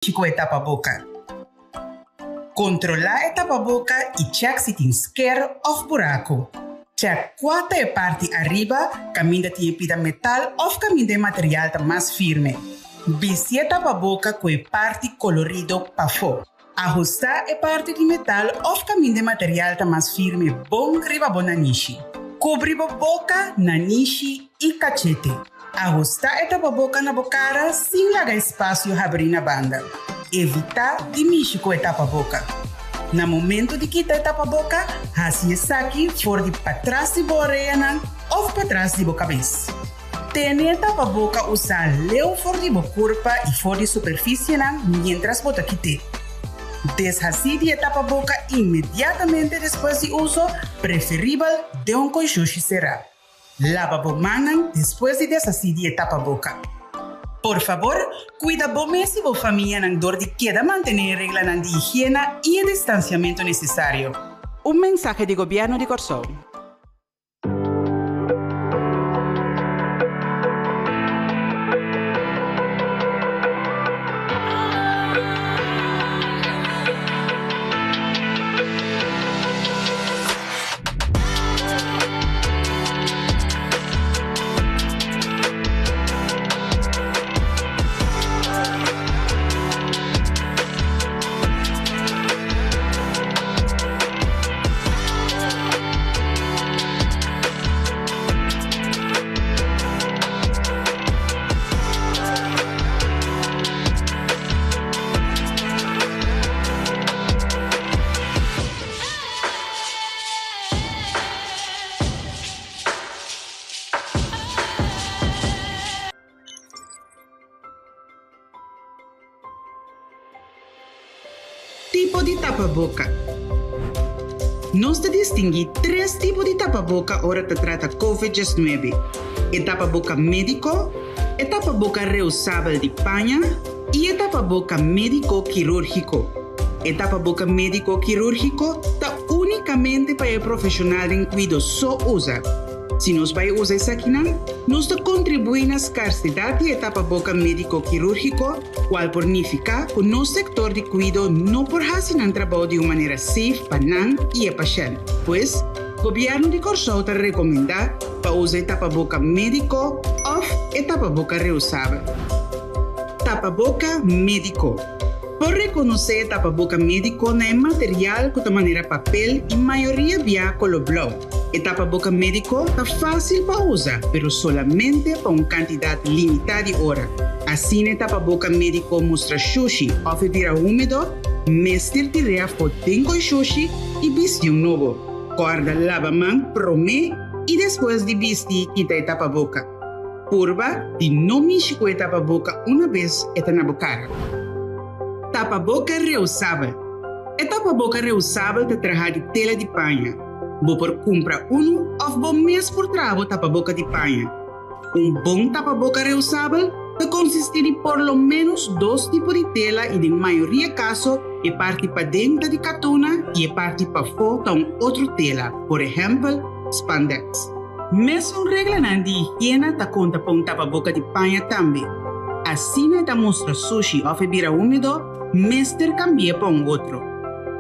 Kiko e tapaboka? Kontrolá e tapaboka i chèk si tin sker òf buraku. Chèk kua ta e parti ariba kaminda tin e pida metal òf kaminda e material ta mas firme. Bisti e tapaboka ku e parti kolorido pafó. Ahustá e parti di metal òf kaminda e material ta mas firme bon riba bo nanishi. Kubri bo boka, nanishi i kachete. Ahustá e tapaboka na bo kara sin laga espasio habrí na banda. Evitá di mishi ku e tapaboka. Na momento di kita e tapaboka, hasi esaki for di patras di bo oreanan òf patras di bo kabes. Tene e tapaboka usá leu for di bo kurpa i for di superfisienan miéntras bo ta kit'é. Deshasí di e tapaboka inmediatamente despues di uso, preferibel den un konshushi será. Laba bo mannan despues di deshasí di e tapaboka. Por fabor, kuida bo mes i bo famianan dor di keda mantené e reglanan di higiena i e distansiamentu nesesario. Un mensahe di Gobièrnu di Kòrsou. Tipo di tapaboka. Nos ta distinguí tres tipo di tapaboka ora ta trata Covid diesnuebe, e tapaboka médiko, e tapaboka reusabel di paña i e tapaboka médiko kirúrgiko. E tapaboka médiko kirúrgiko ta únikamente pa e profeshonal den kuido so usa. Si nos bai usa esakinan, nos ta kontribuí na skarsedat di e tapaboka médiko kirúrgiko, kual por nifiká ku nos sektor di kuido no por hasi nan trabou di un manera safe pa nan i e pashènt. Pues, Gobièrnu di Kòrsou ta rekomendá pa usa e tapaboka médiko òf e tapaboka reusabel. Tapaboka médiko. Por rekonosé e tapaboka médiko na e material ku ta manera papel i mayoria bia kolo blou. E tapaboka médiko ta fásil pa usa, pero solamente pa un kantidat limitá di ora. Asina e tapaboka médiko mustra shushi òf e bira húmedo, mester tir'é afó den koi shushi i bisti un nobo. Kòrda laba man promé i despues di bisti kita e tapaboka. Purba di no mishi ku e tapaboka una bes e ta na bo kara. Tapaboka reusabel. E tapaboka reusabel ta traha di tela di paña. Bo por kumpra unu òf bo mes por traha bo tapaboka di paña. Un bon tapaboka reusabel ta konsistí di por lo ménos dos tipo di tela i den mayoria kaso e parti paden ta di katuna i e parti pafó ta un otro tela, por ehèmpel, spandex. Mesun reglanan di higiena ta konta pa un tapaboka di paña tambe. Asina e ta mustra sushi òf e bira húmedo, mester kambi'é pa un otro.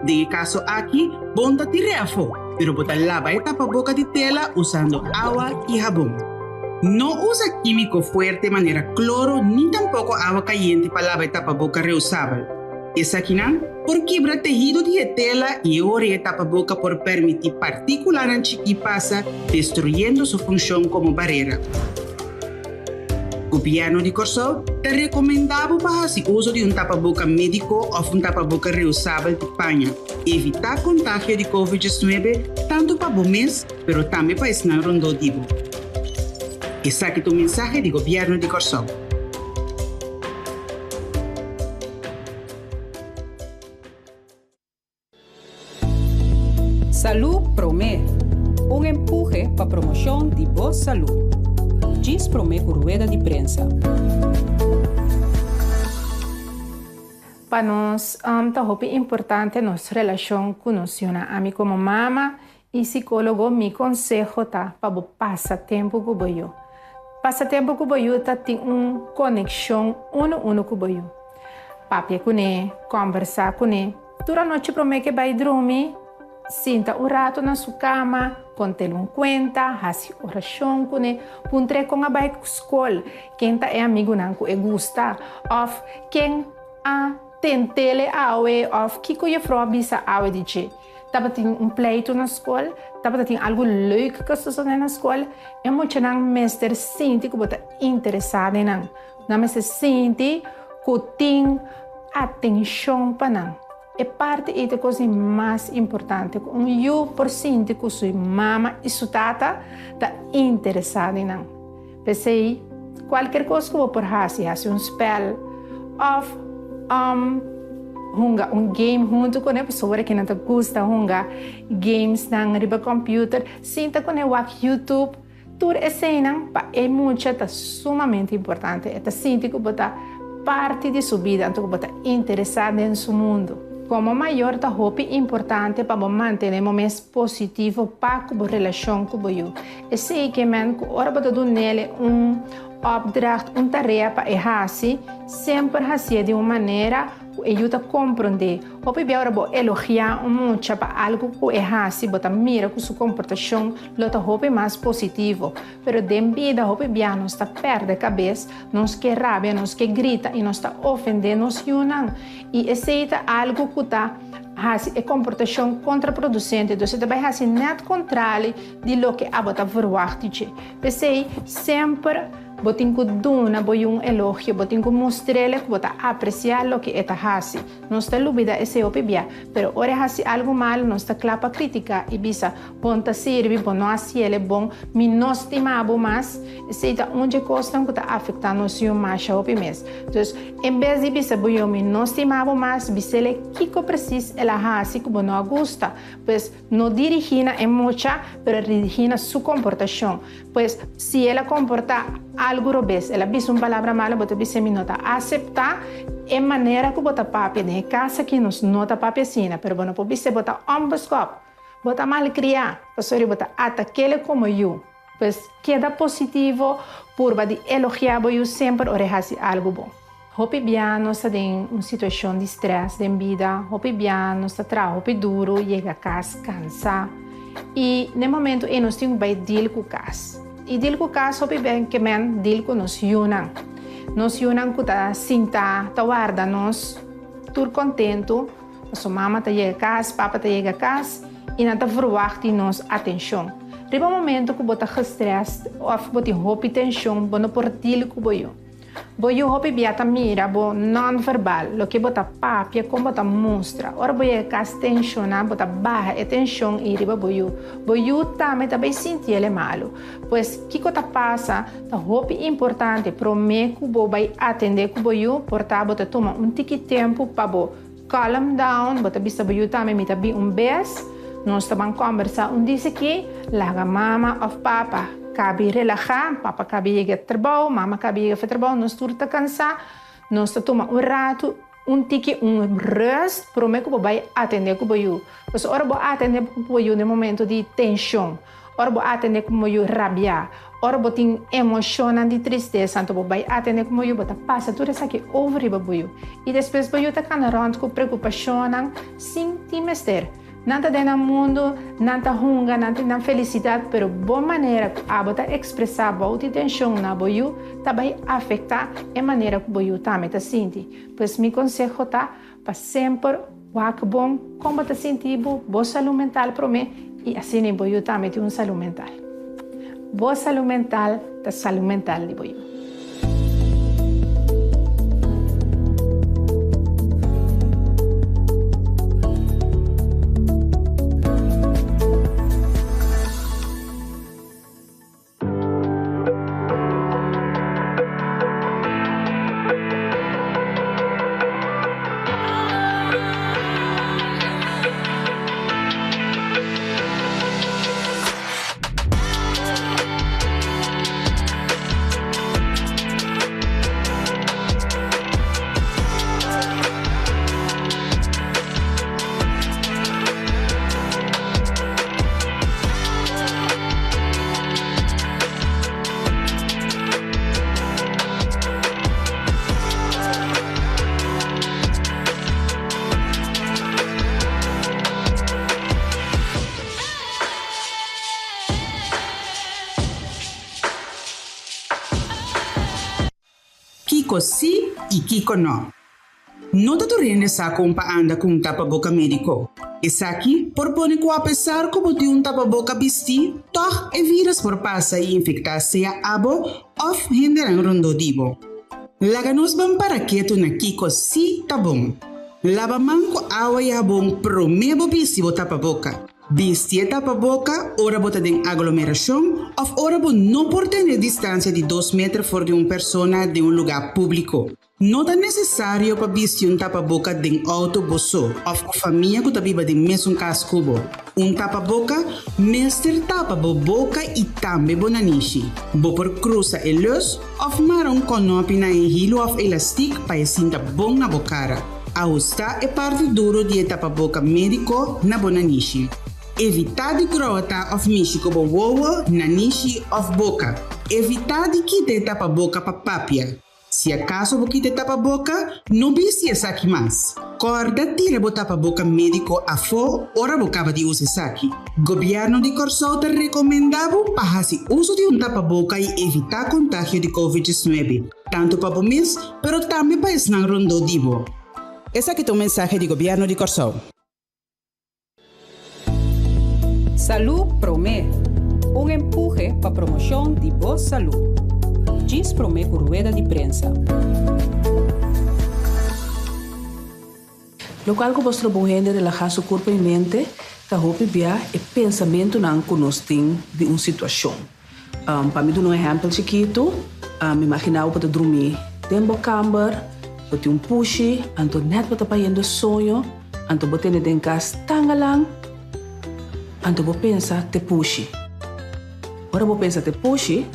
Den e kaso aki, bon ta tir'é afó, pero bo ta laba e tapaboka di tela usando awa i habon. No usa kímiko fuerte manera kloro ni tampoko awa kayente pa laba e tapaboka reusabel. Esakinan por kibra tehido di e tela i e ora e tapaboka por permití partíkulanan chikí pasa, destruyendo su funshon komo barera. Gobièrnu di Kòrsou ta rekomendá bo pa hasi uso di un tapaboka médiko òf un tapaboka reusabel di paña. Evitá kontagio di Covid diesnuebe tantu pa bo mes pero tambe pa esnan rondó di bo. Esaki ta un mensahe di Gobièrnu di Kòrsou. Salú Promé, un empuhe pa promoshon di bo salú. Djis promé ku rueda di prensa. Pa nos ta hopi importante nos relashon ku nos yunan. Ami komo mama i sikólogo mi konseho ta pa bo pasa tempu ku bo yu. Pasa tempu ku bo yu ta tin un konekshon unu unu ku bo yu. Papia kuné, kòmbersá kuné. Tur anochi promé ku e bai drumi, sinta un ratu na su kama, kont'el un kuenta, hasi orashon kuné, puntr'é kon a bai skol, ken ta e amigunan ku e gusta, òf ken a tent'el e awe òf kiko jefrou a bisa awe di dje. Tabatin un pleitu na skol? Tabata tin algu leuk ku a sosodé na skol? E muchanan mester sinti ku bo ta interesá den nan. Nan mester sinti ku tin atenshon pa nan. E parti ei ta e kos di mas importante, ku un yu por sinti ku su mama i su tata ta interesá den nan. P'esei, kualker kos ku bo por hasi, hasi un spèl òf hunga un game huntu kuné, pasobra kinan ta gusta hunga gamesnan riba kòmpiuter, sinta kuné wak YouTube. Tur eseinan pa e mucha ta sumamente importante. E ta sinti ku bo ta parti di su bida, anto ku bo ta interesá den su mundu. Komo mayor ta hopi importante pa bo mantené bo mes positivo pa ku bo relashon ku bo yu. Esei ke men ku ora bo ta dun'el un opdracht, un tarea pa e hasi, semper hasié di un manera ku e yu ta komprondé. Hopi bia ora bo elogiá un mucha pa algu ku e hasi, bo ta mira ku su komportashon lo ta hopi mas positivo. Pero den bida hopi bia nos ta pèrdè kabes, nos ke rabia, nos ke grita i nos ta ofendé nos yunan. I esei ta algu ku ta hasi e komportashon kontraprodusente. Dus e ta bai hasi nèt kontrali di loke abo ta verwagt di dje. P'esei, semper bo tin ku duna bo yu un elogio, bo tin ku mustr'el ku bo ta apresiá loke e ta hasi. Nos ta lubidá esei hopi bia, pero ora e hasi algu malu nos ta kla pa kritiká i bisa, Bon ta sirbi, bo no hasiel e bon, mi no stima bo mas. Esei ta un dje kosnan ku ta afektá nos yu masha hopi mes. Dus, en bes di bisa bo yu mi no stima bo mas, bis'el e kiko presis el a hasi ku bo no a gusta. Pues, no dirigí na e mucha, pero dirigí na su komportashon. Pues, si el a komportá algu robes, el a bisa un palabra malu, bo ta bis'é mi no ta aseptá e manera ku bo ta papia. Den e kas aki nos no ta papia asina, pero bo no por bis'é bo ta ònbeskòp. Bo ta malkriá, pasobra bo ta atak'é komo yu. Pues, keda positivo, purba di elogiá bo yu semper ora e hasi algu bon. Hopi bia nos ta den un situashon di strès den bida, hopi bia nos ta traha hopi duru, yega kas kansá. I na e momentu ei nos tin ku bai dil ku kas. I dil ku kas hopi bia ke men dil ku nos yunan. Nos yunan ku ta sinta ta warda nos tur kontentu. Pasobra mama ta yega kas, papa ta yega kas i nan ta verwagt di nos atenshon. Riba momento ku bo ta gestrest òf bo tin hopi tenshon, bo no por deal ku bo yu. Bo yu hopi bia ta mira bo non-verbal, loke bo ta papia, kon bo ta mustra. Ora bo yega kas tenshoná, bo ta baha e tenshon ei riba bo yu. Bo yu tambe ta bai sinti el e malu. Pues, kiko ta pasa? Ta hopi importante promé ku bo bai atendé ku bo yu, por ta bo ta tuma un tiki tempu pa bo calm down, bo ta bisa bo yu tambe mi ta bin un bes, nos ta ban kòmbersá un dis aki, laga mama òf papa kabi relahá, papa kabi yega trabou, mama kabi yega for trabou, nos tur ta kansá, nos ta tuma un ratu, un tiki un rùst promé ku bo bai atendé ku bo yu. Pasobra ora bo atendé ku bo yu den momento di tenshon, Ora bo atende ku moyu rabiá, ora bo tin emoshonnan di tristesa, anto bo bai atende ku moyu, bo ta pasa tur esaki over riba bo yu. I despues bo yu ta kana rònt ku preokupashonnan sin tin mester. Nan ta den nan mundu, nan ta hunga, nan tin nan felisidat, pero bo manera ku abo ta ekspresá bou di tenshon na bo yu ta bai afektá e manera ku bo yu tambe ta sinti. Pues mi konseho ta Pa semper wak bon kon bo ta sinti bo, bo salú mental promé i asina bo yu tambe tin un salú mental. Bo salú mental ta salú mental di bo yu. Kiko sí i kiko nò? No ta tur hende sa kon pa anda ku un tapaboka médiko. Esaki por pone ku apesar ku bo tin un tapaboka bistí, tòg e vírus por pasa i infektá sea abo òf hendenan rondó di bo. Laga nos ban para ketu na kiko sí ta bon. Laba man ku awa i habon promé bo bisti bo tapaboka. Bisti e tapaboka ora bo ta den aglomerashon òf ora bo no por tene distansia di dos meter for di un persona den un lugá públiko. No ta nesesario pa bisti un tapaboka den outo bo so òf ku famia ku ta biba den mesun kas ku bo. Un tapaboka mester tapa bo boka i tambe bo nanishi. Bo por krusa e lus òf mara un kònòpi na e hilu òf elastik pa e sinta bon na bo kara. Ahustá e parti duru di e tapaboka médiko na bo nanishi. Evitá di grota òf mishi ku bo wowo, nanishi òf boka. Evitá di kita e tapaboka pa papia. Si akaso bo kita e tapaboka, no bisti esaki mas. Kòrda tira bo tapaboka médiko afó ora bo kaba di usa esaki. Gobièrnu di Kòrsou ta rekomendá bo pa hasi uso di un tapaboka i evitá kontagio di Covid 19, tantu pa bo mes, pero tambe pa esnan rondó di bo. Esaki ta un mensahe di Gobièrnu di Kòrsou. Salú Promé, un empuhe pa promoshon di bo salú. Djis promé ku rueda di prensa. Lokual ku por stroba un hende relahá su kurpa i mente ta hopi bia e pensamentunan ku nos tin di un situashon. Pa mi duna un ehèmpel chikitu, mi imaginá bo ta drumí den bo kamber, bo tin un pushi, anto nèt bo ta bayendo soño, Anto bo tene den kas tangalan, anto bo pensa te pushi. Ora bo pensa te pushi,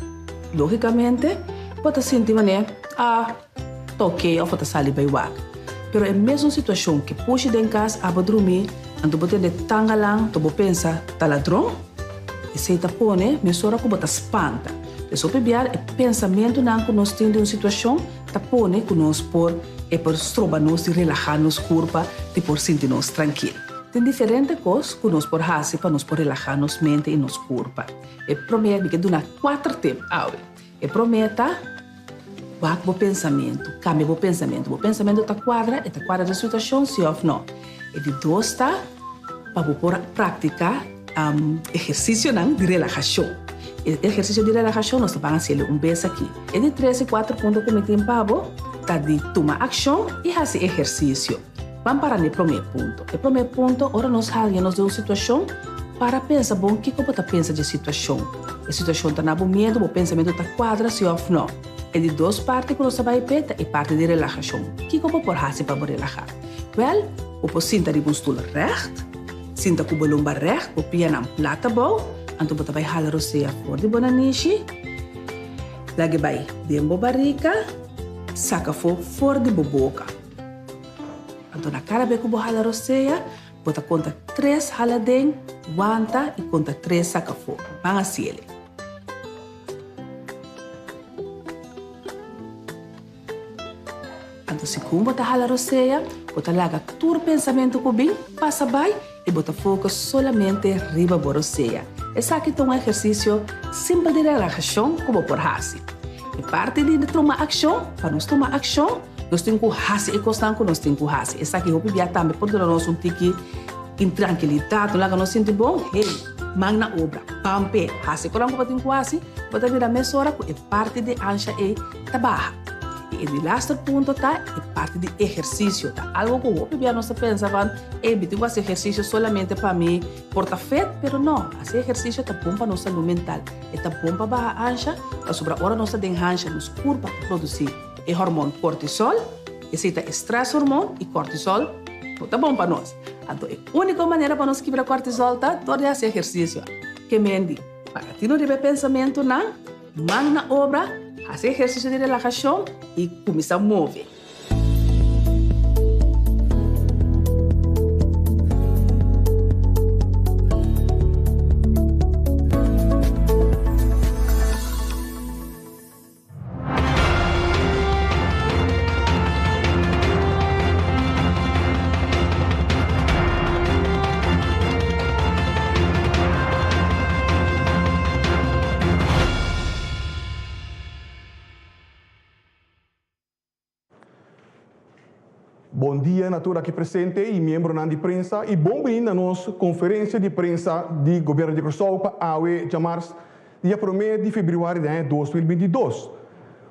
logikamente bo ta sinti manera, ah, ta oke òf bo ta sali bai wak. Pero e mesun situashon ke pushi den kas abo drumí, anto bo tende tangalan, anto bo pensa ta ladron. Esei ta pone mesora ku bo ta spanta. Des hopi biaha e pensamentunan ku nos tin di un situashon ta pone ku nos por E por stroba nos di relahá nos kurpa di por sinti nos trankil. Tin diferente kos ku nos por hasi pa nos por relahá nos mente i nos kurpa. E promé, mi ke duna kuater tip awe. E promé ta, wak bo pensamentu, kambia bo pensamentu. Bo pensamentu ta kuadra, e ta kuadra den situashon, si òf nò. E di dos ta, pa bo por praktiká ehersisionan di relahashon. E ehersisio di relahashon nos ta ban hasiel un bes aki. E di tres i kuater punto ku mi tin pa bo ta di tuma akshon i hasi ehersisio. Ban para na e promé punto. E promé punto, ora nos haña nos den un situashon, para pensa bon kiko bo ta pensa dje situashon. E situashon ta na bo miedu, bo pensamentu ta kuadra si òf nò. E di dos parti ku nos ta bai p'e ta e parti di relahashon. Kiko bo por hasi pa bo relahá? Wèl, bo por sinta riba un stul règt. Sinta ku bo lomba règt, bo pianan plat abou, anto bo ta bai hala rosea for di bo nanishi, lag'e bai den bo barika, saka afó for di bo boka. Anto na kada bes ku bo hala rosea, bo ta konta tres hala den, wanta i konta tres saka afó. Ban hasiel. Anto segun bo ta hala rosea, bo ta laga tur pensamentu ku bin pasa bai i bo ta focus solamente riba bo rosea. Esaki ta un ehersisio simpel di relahashon ku bo por hasi. E parti di tuma akshon, pa nos tuma akshon, nos tin ku hasi e kosnan ku nos tin ku hasi. Esaki hopi bia tambe por duna nos un tiki intrankilidat, no laga nos sinti bon. Hey, man na obra, ban p'e, hasi e kosnan ku bo tin ku hasi, bo ta mira mesora ku e parti di ansha ei ta baha. I e di laster punto ta e parti di ehersisio. Ta algo ku hopi bia nos ta pensa van, ey, mi tin ku hasi ehersisio solamente pa mi por ta fit, pero no, hasi ehersisio ta bon pa nos salú mental. E ta bon pa baha ansha, pasobra ora nos ta den hansha nos kurpa ta produsí e hormon kortisol, esei ta e stress hormon i kortisol no ta bon pa nos. Anto e úniko manera pa nos kibra kortisol ta dor di hasi ehersisio. Ke mendi, paga tino riba e pensamentunan. Man na obra, hasi ehersisio di relahashon i kuminsá move. Bon dia na tur aki presente i miembronan di prensa i bon bini na nos konferensia di prensa di Gobièrnu di Kòrsou pa awe djamars dia promé di febrüari di aña 2022.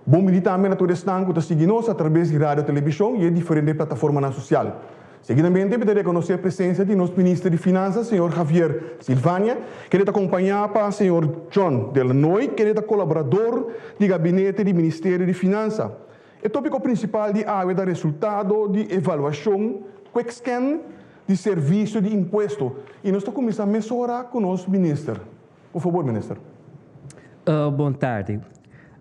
Bon bini tambe na tur esnan ku ta sigui nos atrabes di radio, televishon i e diferente plataformanan sosial. Seguidamente mi ta rekonosé presensia di nos Minister di Finansa, señor Javier Silvania, kende ta kompañá pa señor John Delanoy, kende ta kolaborador di gabinete di Ministerio di Finansa. E tópiko prinsipal di awe ta resultado di evaluashon Quickscan di servisio di impuesto i nos ta kuminsá mesora ku nos Minister. Por fabor, Minister. Bon tardi.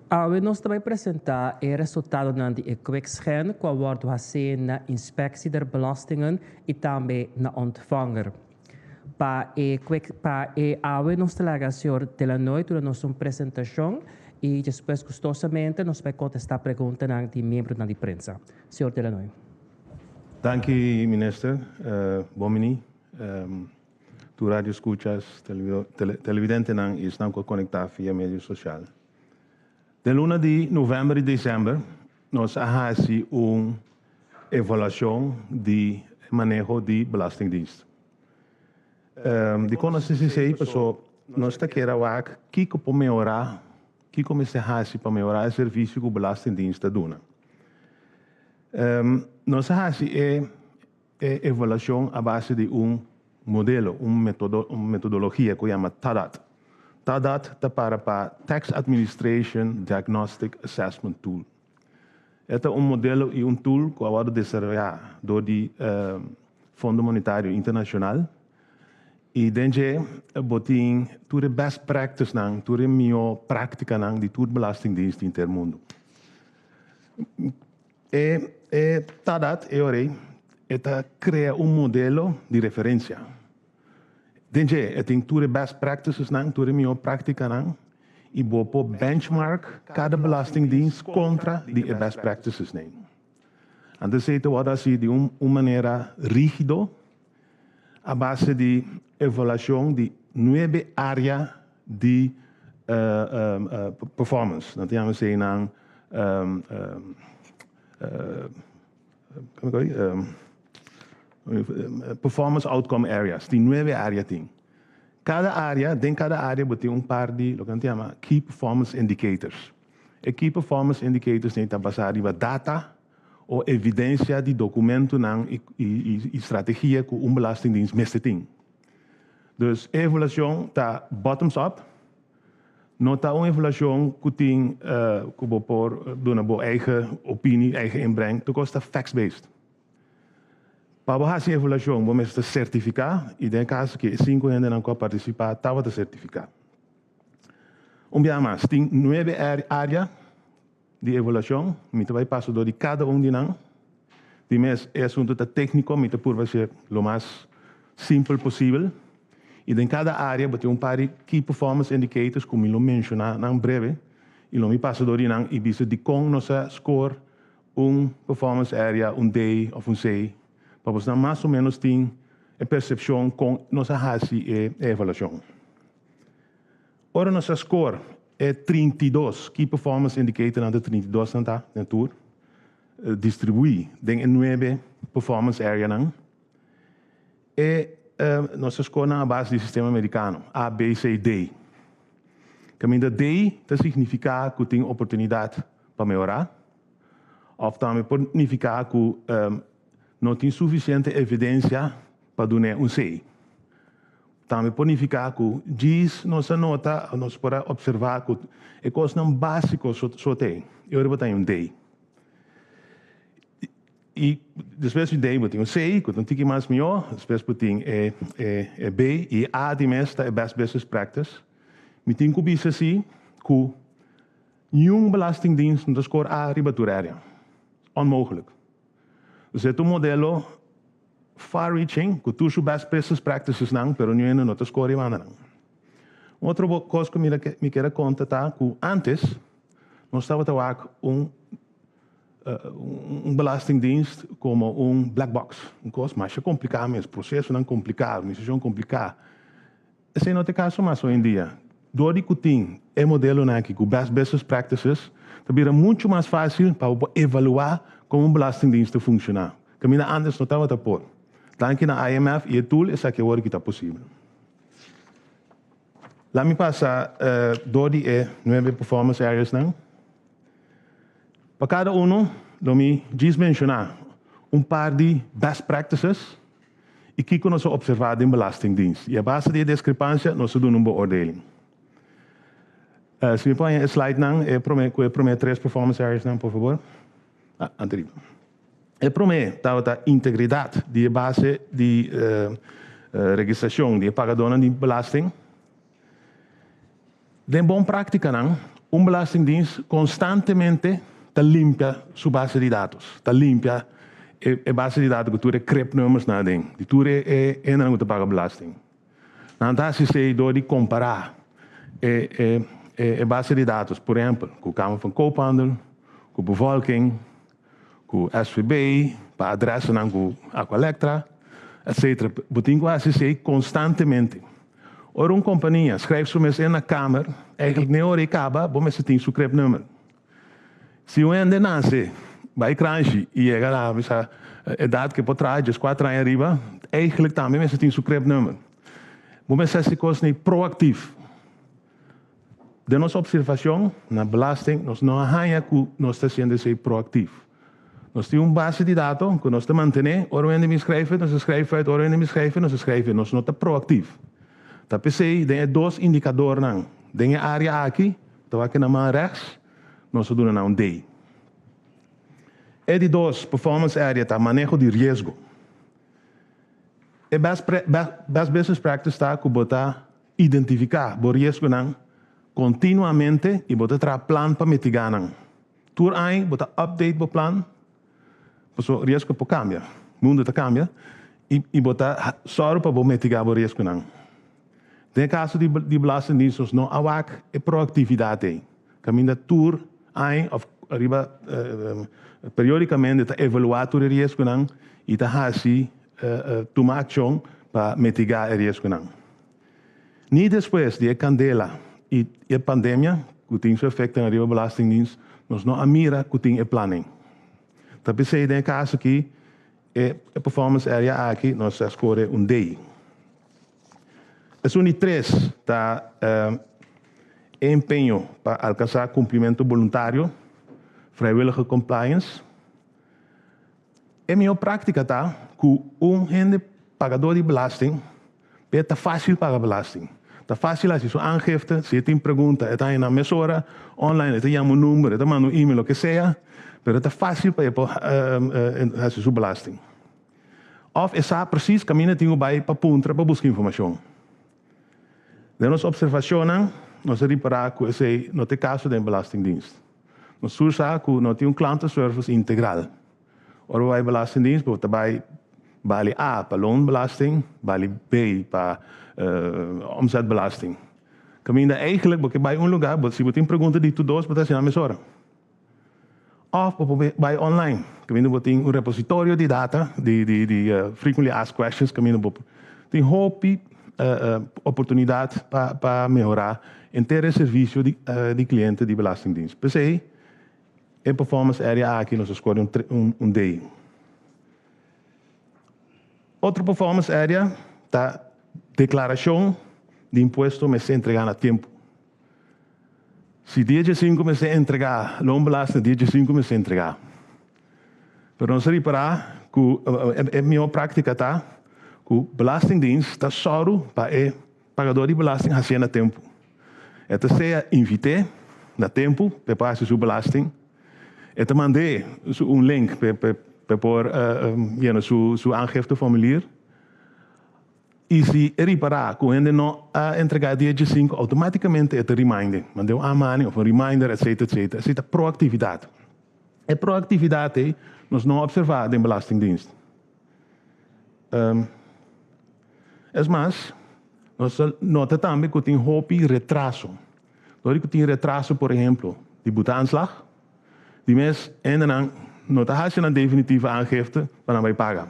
Awe nos ta bai presentá e resultadonan di e Quickscan ku a wòrdu hasé na Inspectie der Belastingen i tambe na Ontvanger. Pa e quick pa e awe nos ta laga señor Delanoy duna nos un presentashon i despues gustosamente nos bai kontestá preguntanan di miembronan di prensa. Señor Delanoy. Danki Minister. Bon bini. Tur radioscuchas, televidentenan y esnan cu a conecta via medio social. Den luna di november y december nos a haci un evaluacion di maneho di Belastingdienst. Dicon nos a haci esey? Paso nos ta kier a wak kico por mehora, kico mester haci pa mehora e servicio cu Belastingdienst ta duna. Nos a haci e E evaluashon a base di un modelo, un metodo, un metodologia ku yama TADAT. TADAT ta para pa Tax Administration Diagnostic Assessment Tool. E ta un modelo i un tool ku a wòrdu desaroyá dor di Fondo Monetario Internashonal i den dje bo tin tur e best practice-nan, tur e mihó práktikanan di tur belastingdienst di henter mundu. E e TADAT e ora ei e ta krea un modelo di referensia. Den dje e tin tur e best practicesnan, tur e mihó práktikanan i bo por benchmark kada belastingdienst kontra di e best practicesnan. Anto esei ta wòrdu hasi di un un manera rígido a base di evaluashon di nuebe área di performance. Nan ta yama eseinan performance outcome areas. Tin nuebe área tin. Kada área, den kada área bo tin un par di loke nan ta yama key performance indicators. E key performance indicators ei ta basá riba data o evidencia di documentonan y strategia cu un belastingdienst mester tin. Dus e evaluacion ta bottoms up, no ta un evaluacion cu tin cu bo por duna bo eigen opinie, eigen inbreng, tur cos ta facts based. Pa bo haci evaluacion bo mester ta certifica y den e caso aki e cinco hendenan cu a participa tabata certifica. Un biaha mas, tin nuebe area Di evaluashon, mi ta bai pasa dor di kada un di nan. Di mes, e asuntu ta tékniko, mi ta purba hasié lo mas simpel posibel. I den kada área bo tin un par di key performance indicators ku mi lo menshoná nan breve i lo mi pasa dor di nan i bisa dikon nos a score un performance area un D òf un C pa bosnan mas o ménos tin e persepshon kon nos a hasi e evaluashon. Ora nos a score e 32 Key Performance Indicatornan ta 32 nan ta den tur, distribuí den e nuebe performance areanan. E nos a score nan a base di sistema merikano, A, B, C, D. Kaminda D ta signifiká ku tin oportunidat pa mehorá, òf tambe por nifiká ku no tin sufisiente evidensia pa dun'é un C. Tambe por nifiká ku djis nos a nota o nos por a opservá ku e kosnan básiko so so ta ei. E ora bo ta haña un D. I despues di D bo tin un C ku ta un tiki mas mihó, despues bo tin e e e B i e A di mes ta e best business practice. Mi tin ku bisa si ku niun belastingdienst no ta skor A riba tur área. Onmogelijk. Dus e ta un modelo far reaching ku tur su best business practices nan pero niun hende no ta score riba nan. Un otro kos ku mi kier a konta ta ku antes nos tabata wak un un belastingdienst komo un black box, un kos masha kompliká mes, prosesonan kompliká, administrashon kompliká. Esei no ta e kaso mas hoy en dia. Dor di ku tin e modelonan aki ku best business practices, ta bira muchu mas fásil pa bo por evaluá kon un belastingdienst ta funshoná. Kaminda antes no tabata por. Danki na IMF i e tool esaki awor aki ta posibel. Laat mi pasa door di e nuebe performance areas nan. Pa kada uno lo mi djis menshoná un par di best practices i kiko nos a observá den Belastingdienst. I a base di e deskrepansia nos a duna un beoordeling. Si mi por haña e slide nan e promé ku e promé tres performance areas nan por fabor. Ah, anteriba. E promé tabata integridat di e base di registrashon di e pagadónan di belasting. Den bon práktikanan, un belastingdienst konstantemente ta limpia su base di datos, ta limpia e base di dato ku tur e cribnummers-nan aden, di tur e hendenan ku ta paga belasting. Nan ta hasi esei dor di kompará e base di datos, por ehèmpel, ku Kamer van Koophandel, ku Bevolking, ku SVB, pa adrèsenan ku Aqualectra, etcetera. Bo tin ku hasi esei konstantemente. Ora un kompania skrijf su mes in na Kamer, eigentlik n'e ora ei kaba, bo mester tin su cribnummer. Si un hende nase bai kranshi i yega na bisa edat ke por traha dieskuater aña ariba, eigentlik tambe mester tin su cribnummer. Bo mester hasi kosnan proaktief. Den nos observacion na belasting nos no a haña cu nos ta haciendo esey proactief. Nos tin un base di dato cu nos ta mantene, ora un hende bin schrijven nos ta schrijf uit, ora un hende bin schrijven nos ta schrijf in. Nos no ta proactief. Ta p'esey den e dos indicadornan den e area aki, ta wak na man rechts, nos a duna nan un D. E di dos performance area ta maneho di riesgo. E best best business practice ta cu bo ta Identifiká bo riesgonan kontinuamente i bo ta traha plan pa mitigá nan. Tur aña bo ta update bo plan, pasobra riesgo por kambia, mundu ta kambia, i bo ta sòru pa bo mitigá bo riesgonan. Den e kaso di di Belastingdienst nos no a wak e proaktividat ei, kaminda tur aña òf riba periodikamente ta evaluá tur e riesgonan i ta hasi tuma akshon pa mitigá e riesgonan. Ni despues di e kandela i e pandemia ku tin su efektonan riba Belastingdienst, nos no a mira ku tin e planning. Ta p'esei den e kaso aki e performance area aki nos a skore un D. Esun di tres ta e empeño pa alkansá kumplimentu boluntario, vrijwillige compliance. E mihó práktika ta ku un hende pagadó di belasting p'e ta fásil paga belasting. Ta fásil hasi su aangifte, si e tin pregunta e ta haña nan mesora, online e ta yama un number, e ta manda un email, loke sea, pero ta fásil pa e por hasi su belasting. Òf e sa presis kaminda e tin ku bai pa puntra pa buska informashon. Den nos observacionnan nos a ripara cu esey no ta e caso den Belastingdienst. Nos tur sa cu no tin un klantenservice integral. Ora bo bay Belastingdienst bo ta bay bali A pa loonbelasting, bali B pa omzetbelasting. Caminda eigenlijk bo ke bay un lugar, si bo tin pregunta di tur dos bo ta haci nan mesora. Òf bo por bai online, kaminda bo tin un repositorio di data di di di frequently asked questions kaminda bo tin hopi oportunidat pa pa mehorá henter e servisio di di kliente di Belastingdienst. P'esei e performance area aki nos a skore un un D. Otro performance area ta deklarashon di impuesto mester entregá na tempu. Si dia diesinku mester entregá loonbelasting, dia diesinku mester entregá. Pero nos a ripará ku e mihó práktika ta ku Belastingdienst ta sòru pa e pagadó di belasting hasié na tempu. E ta sea invit'é na tempu pa e por hasi su belasting, e ta mand'é un link pa e por yena su aangifteformulier. I si e ripará ku hende no a entregá dia djesinku, outomátikamente e ta remind'e, mand'é un aanmaning òf un reminder, etcetera, etcetera. Esei ta proaktividat. E proaktividat ei nos no a opservá den Belastingdienst. Es mas, nos a nota tambe ku tin hopi retraso. Dor di ku tin retraso, por ehemplo, di boeteaanslag, di mes hendenan no ta hasi nan definitieve aangifte pa nan bai paga.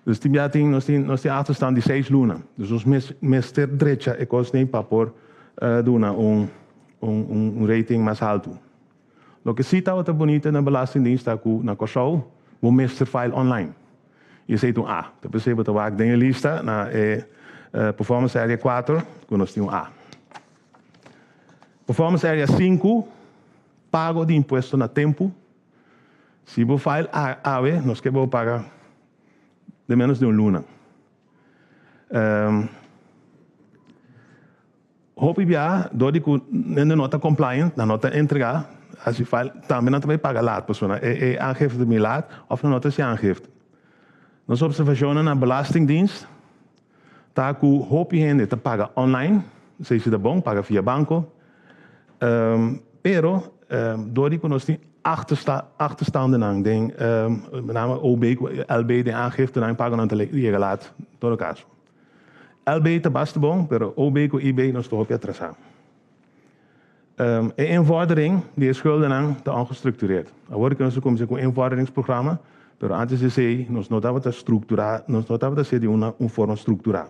Dus tin bia tin nos tin nos tin achterstand di seis luna. Dus nos mes mester drecha e kos nei pa por duna un un un rating mas haltu. Loke si tabata bunita na Belastingdienst ta ku na Kòrsou Bo mester file online. I esei ta un A. Ta p'esei bo ta wak den e lista na e Performance Area 4 ku nos tin un A. Performance Area 5, pago di impuesto na tempu. Si bo file awe, nos ke bo paga den menos di un luna. Hopi bia dor di ku hende no ta compliant, nan no ta entrega, hasi file, tambe nan ta bai paga laat pasobra e e aangifte ta bini laat of nan no ta hasi aangifte. Nos observacionnan na Belastingdienst ta ku hopi hende ta paga online, esei si ta bon, paga via banco, pero dor di ku nos tin achterstandennan den met name OB ku LB den aangiftenan pagonan ta yega laat todo kaso. LB ta basta bon, pero OB ku IB nos ta hopi atrasá. E invordering di e schuldennan ta ongestructureerd. Awor ku nos a kuminsá ku un invorderingsprogramma, pero antes di esei nos no tabata strukturá, nos no tabata hasié di una un forma strukturá.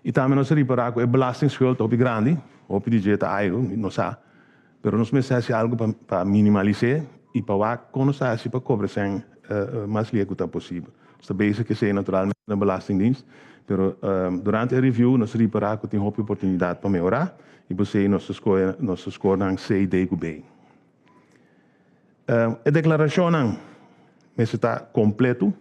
I tambe nos a ripará ku e belastingschuld ta hopi grandi, hopi di dje ta airu, mi no sa, pero nos mester hasi algu pa pa minimalis'é i pa wak kon nos ta hasi pa kobra esei mas lia ku ta posibel. Nos ta bezig ku esei naturalmente na Belastingdienst, pero durante e review nos a ripará ku tin hopi oportunidat pa mehorá i p'esei nos ta skohe nos ta skor nan C, D ku B. E deklarashonnan mester ta kompletu.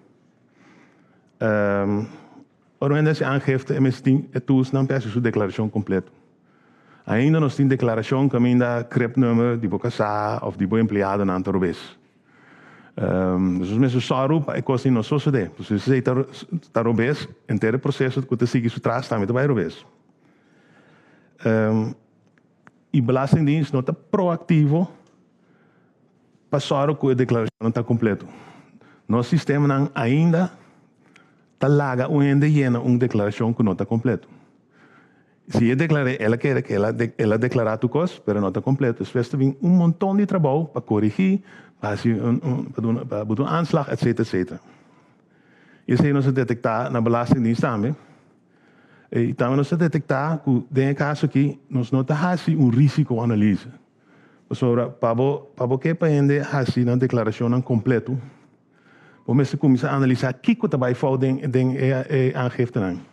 Ora un hende hasi aangifte e mester tin e toolsnan pa hasi su deklarashon kompleto. Ainda nos tin deklarashon kaminda cribnummer di bo kasá òf di bo empleadonan ta robes. Dus nos mester sòru pa e kos ei no sosodé. Pasobra si esei ta robes, henter e proseso ku ta sigui su tras tambe ta bai robes. I Belastingdienst no ta proaktivo pa sòru ku e deklarashonnan ta kompleto. Nos sistemanan ainda ta laga un hende yena un deklarashon ku no ta kompleto. Si e deklar'é, el a kere ku el a deklará tur kos, pero no ta kompleto. Despues ta bin un monton di trabou pa korigí, pa hasi un, pa duna, pa buta un aanslag, etsetera, etsetera. I esei nos a detektá na Belastingdienst tambe. I tambe nos a detektá ku den e kaso akí nos no ta hasi un risikoanalise. Pasobra pa bo pa bo ke pa hende hasi nan deklarashonnan kompleto, bo mester kuminsá analisá kiko ta bai fout den den e e aangiftenan.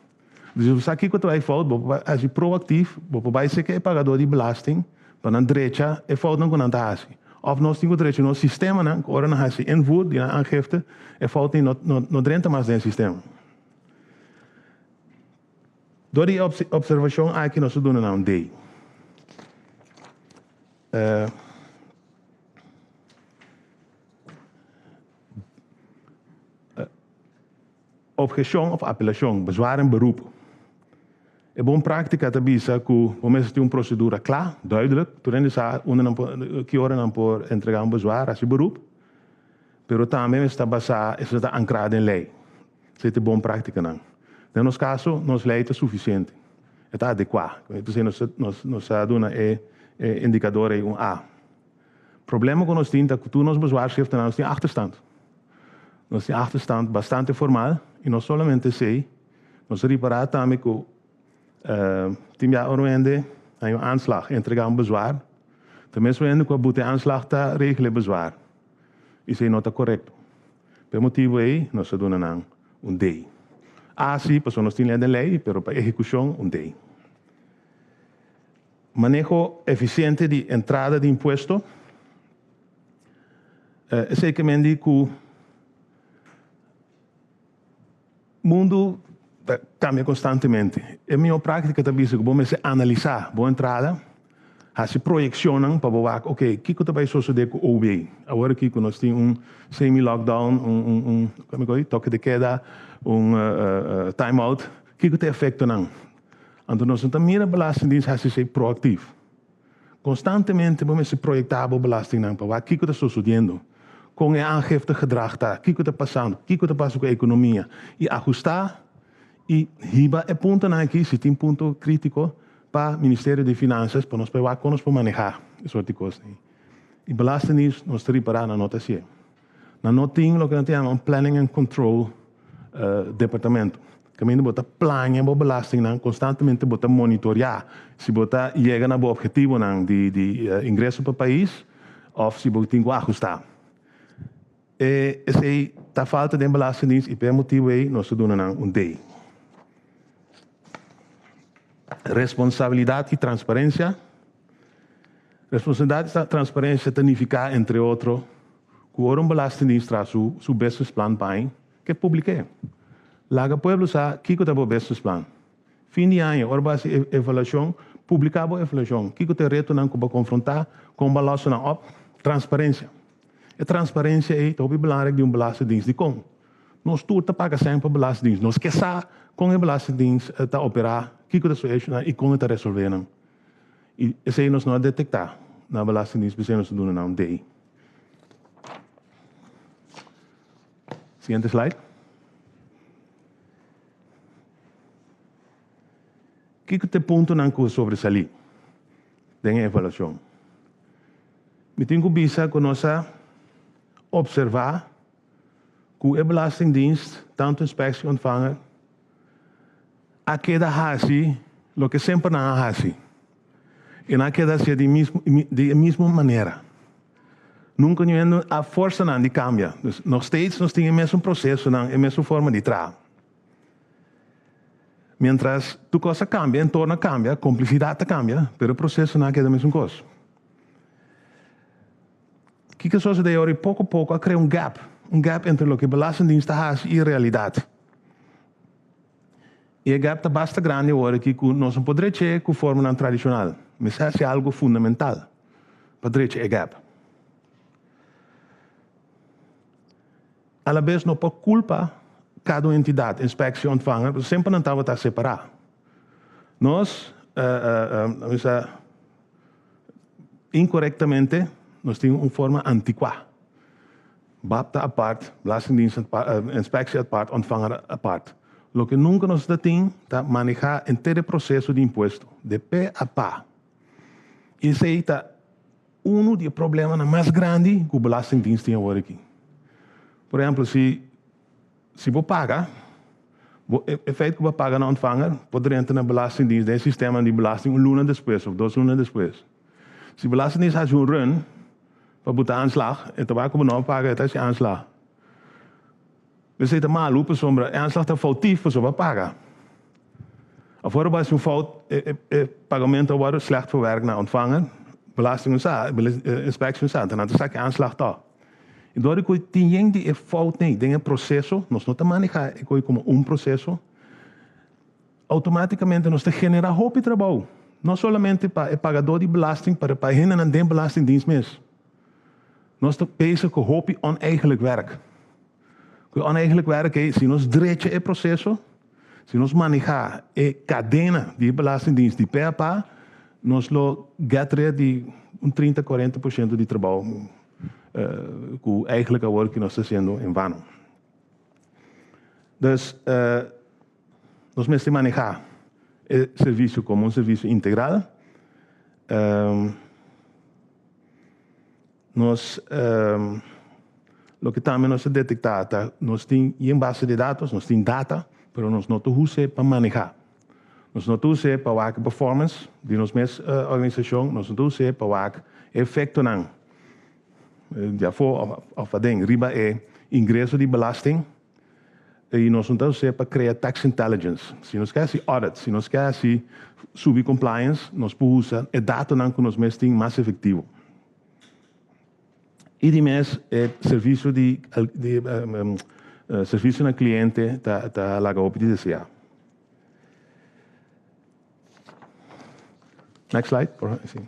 Dus si bo sa kiko ta bai fout, bo por hasi proaktief, bo por bai serka e pagadó di belasting pa nan drecha e foutnan ku nan ta hasi. Òf nos tin ku drecha nos sistemanan ku ora nan hasi invoer di nan aangifte, e foutnan no no no drenta mas den e sistema. Dor di e observashon aki nos ta duna nan un dei. Obheshon òf apelashon, bezwaar en beroep. E bon práktika ta bisa ku bo mester tin un prosedura kla, duidelijk, tur hende sa unda nan por, ki ora nan por entregá un bezwaar, hasi beroep, pero tambe mester ta basá, esei ta ankrá den lei. Esei ta e bon práktikanan. Den nos kaso, nos lei ta sufisiente, e ta adekuá. P'esei nos nos nos a duna e e indikador ei un A. Problema ku nos tin ta ku tur nos bezwaarschriftennan nos tin achterstand. Nos tin achterstand bastante formal i no solamente esei, nos a ripará tambe ku tin bia ora un hende haña un aanslag, entregá un bezwaar, ta mes un hende ku a buta e aanslag ta regla e bezwaar. Esei no ta korekto. Pa e motibu ei nos a duna nan un dei. A si, pasobra nos tin lei den lei, pero pa ehekushon un dei. Maneho efisiente di entrada di impuesto. Esei ke men di ku mundu ta kambia konstantemente. E mihó práktika ta bisa ku bo mester analisá bo entrada, hasi proyekshonnan pa bo wak, oke, kiko ta bai sosodé ku OB? Awor aki ku nos tin un semi-lockdown, un un un kome ku toke de keda, un time out, kiko ta e efektonan? Anto nos no ta mira Belastingdienst hasi esei proaktief. Konstantemente bo mester proyektá bo belastingnan pa wak kiko ta sosodiendo, kon e aangiftegedrag ta, kiko ta pasando, kiko ta pasa ku e ekonomia i ahustá i hiba e puntonan aki si tin punto krítiko pa Ministerio di Finansas pa nos por wak kon nos por manehá e sort di kosnan. I Belastingdienst nos ta ripará nan no ta hasié. Nan no tin loke nan ta yama un planning and control departamento. Kaminda bo ta plania bo belastingnan, konstantemente bo ta monitoreá si bo ta yega na bo ophetivonan di ingreso pa pais òf si bo tin ku ahustá. E esei ta falta den Belastingdienst i pa e motibu ei nos ta duna nan un D. Responsabilidat i transparensia. Responsabilidat i transparensia ta nifiká entre otro ku ora un Belastingdienst traha su su businessplan pa aña, ke publik'é. Laga pueblo sa kiko ta bo businessplan. Fin di aña, ora bo hasi e evaluashon, publiká bo evaluashon. Kiko ta e retonan ku bo a konfrontá, kon bo a lòs nan òp? Transparensia. E transparensia ei ta hopi belangrijk di un belastingdienst. Dikon? Nos tur ta paga sèn pa belastingdienst. Nos ke sa kon e belastingdienst ta operá, kiko ta su eshonan i kon e ta resolvé nan. I esei nos no a detektá na belastingdienst, p'esei nos ta duna nan un D. Siguiente slide. Kiko ta e puntonan ku sobresalí den e evaluashon? Mi tin ku bisa ku nos a opservá ku e Belastingdienst, tantu Inspectie Ontvanger, a keda hasi loke semper nan a hasi. I nan a keda hasié di di e mismo manera. Nunka niun hende a forsa nan di kambia. Dus nog steeds nos tin e mesun prosesonan, e mesun forma di traha. Mientras tur kos a kambia, entorno a kambia, komplisidat ta kambia, pero e prosesonan a keda mesun kos. Kiko a sosodé ora i poko poko a krea un gap, un gap entre loke Belastingdienst ta hasi i e realidat. I e gap ta basta grandi awor aki ku nos no por drech'é ku formanan tradishonal. Mester hasi algu fundamental pa drecha e gap. Alabes no por kulpa kada un entidat, inspektie, ontvanger, pasobra semper nan tabata separá. Nos, bisa inkorektamente, nos tin un forma antikuá. Bab ta apart, Belastingdienst inspektie apart, ontvanger apart. Loke nunka nos ta tin ta manehá henter e proseso di impuesto, de pe a pa. I esei ta Unu di e problemanan mas grandi ku Belastingdienst tin awor aki. Por ehempel, si si bo paga, bo e feit ku bo a paga na ontvanger por drenta na Belastingdienst den e sistema di belasting un luna despues of dos luna despues. Si Belastingdienst hasi un run pa buta aanslag, e ta wak ku bo no a paga, e ta hasi aanslag. Esei ta malu pasobra e aanslag ta foutief pasobra bo a paga. Of ora bo hasi un fout e e pagamento a wòrdu slecht verwerkt na ontvanger, belasting no sa, inspectie no sa, anto nan ta saka e aanslag tòg. I dor di ku tin yen di e foutnan ei den e proseso, nos no ta maneha e koi komo un proseso, outomaticamente nos ta genera hopi trabou, no solamente pa e pagadó di belasting, pero pa e hendenan den belastingdienst mes. Nos ta bezig ku hopi oneigenlijk werk. Ku e oneigenlijk werk ei, si nos drecha e proseso, si nos maneha e kadena di e belastingdienst di pe a pa, nos lo get rid di un trinta, kuarenta por shento di trabou ku eigenlijk awor ki nos ta hasiendo en vano. Dus nos mester maneha e servisio komo un servisio integral. Nos loke tambe nos a detektá ta nos tin yen base di datos, nos tin data, pero nos no ta us'é pa manehá. Nos no ta us'é pa wak e performance di nos mes organisashon, nos no ta us'é pa wak e efektonan di afó òf aden riba e ingreso di belasting. I nos no ta us'é pa krea tax intelligence. Si nos ke hasi audit, si nos ke hasi subi compliance, nos por usa e datonan ku nos mes tin mas efektivo. I di mes e servisio di di servisio na kliente ta ta laga hopi di deseá. Next slide, por favor. Sí.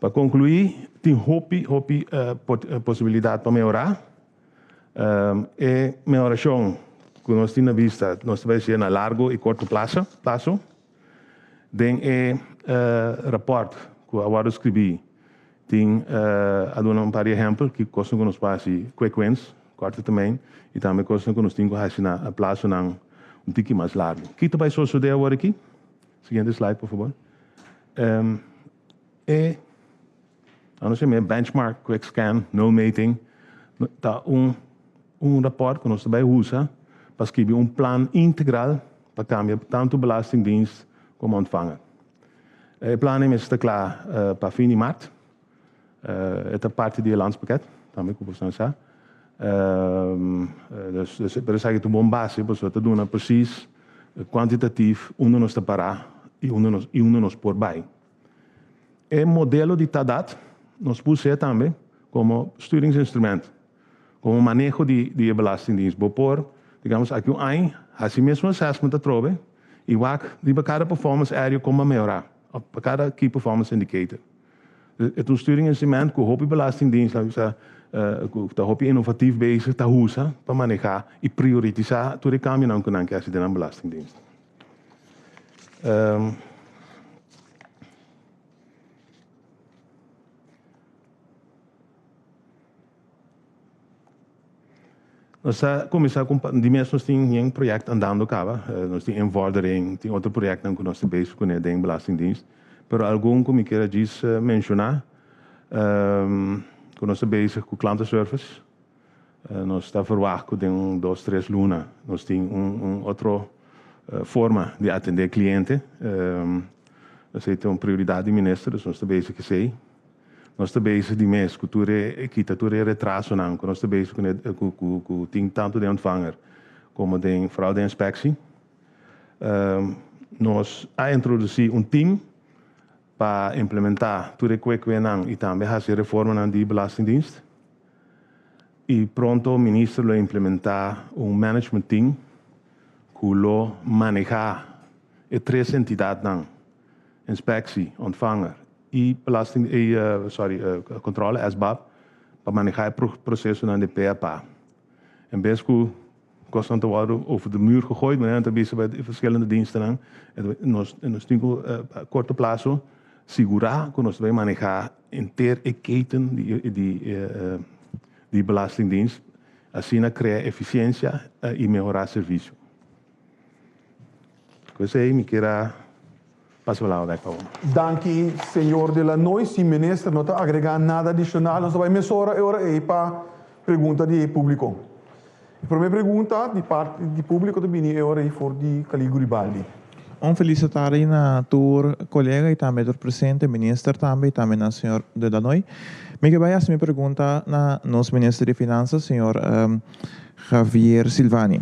Pa konkluí, tin hopi hopi posibilidat pa mehorá. E mehorashon ku nos tin na bista, nos ta bai hasié na largo i korto plaso, plaso. Den e rapòrt ku a wòrdu skribí tin a duna un par di ehèmpel ki kosnan ku nos por hasi quick wins, kòrte termijn, i tambe kosnan ku nos tin ku hasi na plasonan un tiki mas largu. Ki ta bai sosodé awor aki? Siguiente slide por fabor. E a nos yama e benchmark quick scan nulmeting ta un un rapòrt ku nos ta bai usa pa skibi un plan integral pa kambia tantu Belastingdienst komo Ontvanger. E plan ei mester ta kla pa fin di mart. E ta parti di e landspakket, tambe ku boso nan sa. Dus, dus, pero esaki ta un bon base pasobra ta duna precies kwantitatief unda nos ta pará i unda nos i unda nos por bai. E modelo di TADAT nos pus'é tambe komo sturingsinstrument, komo maneho di di e Belastingdienst. Bo por, digamos, aki un aña hasi mesmo assessment atrobe i wak riba kada performance area kon bo a mehorá, òf pa kada key performance indicator. E ta un sturinginstrument ku hopi belastingdienst laga bisa ku ta hopi inovatief bezig ta usa pa manehá i prioritisá tur e kambionan ku nan ke hasi den nan belastingdienst. Nos ta kuminsá ku di mes nos tin yen proyèkt andando kaba. Nos tin invordering, tin otro proyèktnan ku nos ta bezig kuné den Belastingdienst. Pero algun ku mi kier a djis menshoná, ku nos ta bezig ku klantenservice. Nos ta verwagt ku den un dos tres luna nos tin un otro forma di atendé kliente. Esei ta un prioridat di minister, dus nos ta bezig ku esei. Nos ta bezig di mes ku tur e kita tur e retrasonan ku nos ta bezig kuné ku ku tin tantu den ontvanger komo den vooral den inspeksie. Nos a introdusí un team pa implementá tur e kwekwenan i tambe hasi e reformanan di Belastingdienst. I pronto minister lo implementá un management team ku lo manehá e tres entidatnan, inspeksie, ontvanger i belasting i sorry controle SBAB pa maneha e procesonan di pe a pa. En bes ku kosnan ta wòrdu over de muur gegooid, manera nan ta bisa by e verschillende dienstennan, nos nos tin ku a korto plaso sigurá ku nos ta bai maneha henter e keten di di di belastingdienst, asina krea efisiensia i mehorá servisio. Ku esei mi kier a pasa palabra bek pa bo. Danki señor De Lannoy. Si minister no ta agrega nada adicional nos ta bay mesora e ora ey pa pregunta di e publico. E prome pregunta di parti di publico ta bini e ora ey for di Khalil Guribaldi. Un felis tardi na tur colega y tambe tur presente, minister tambe y tambe na señor De Lannoy. Mi ke bay haci mi pregunta na nos minister di Finanzas, señor Javier Silvani.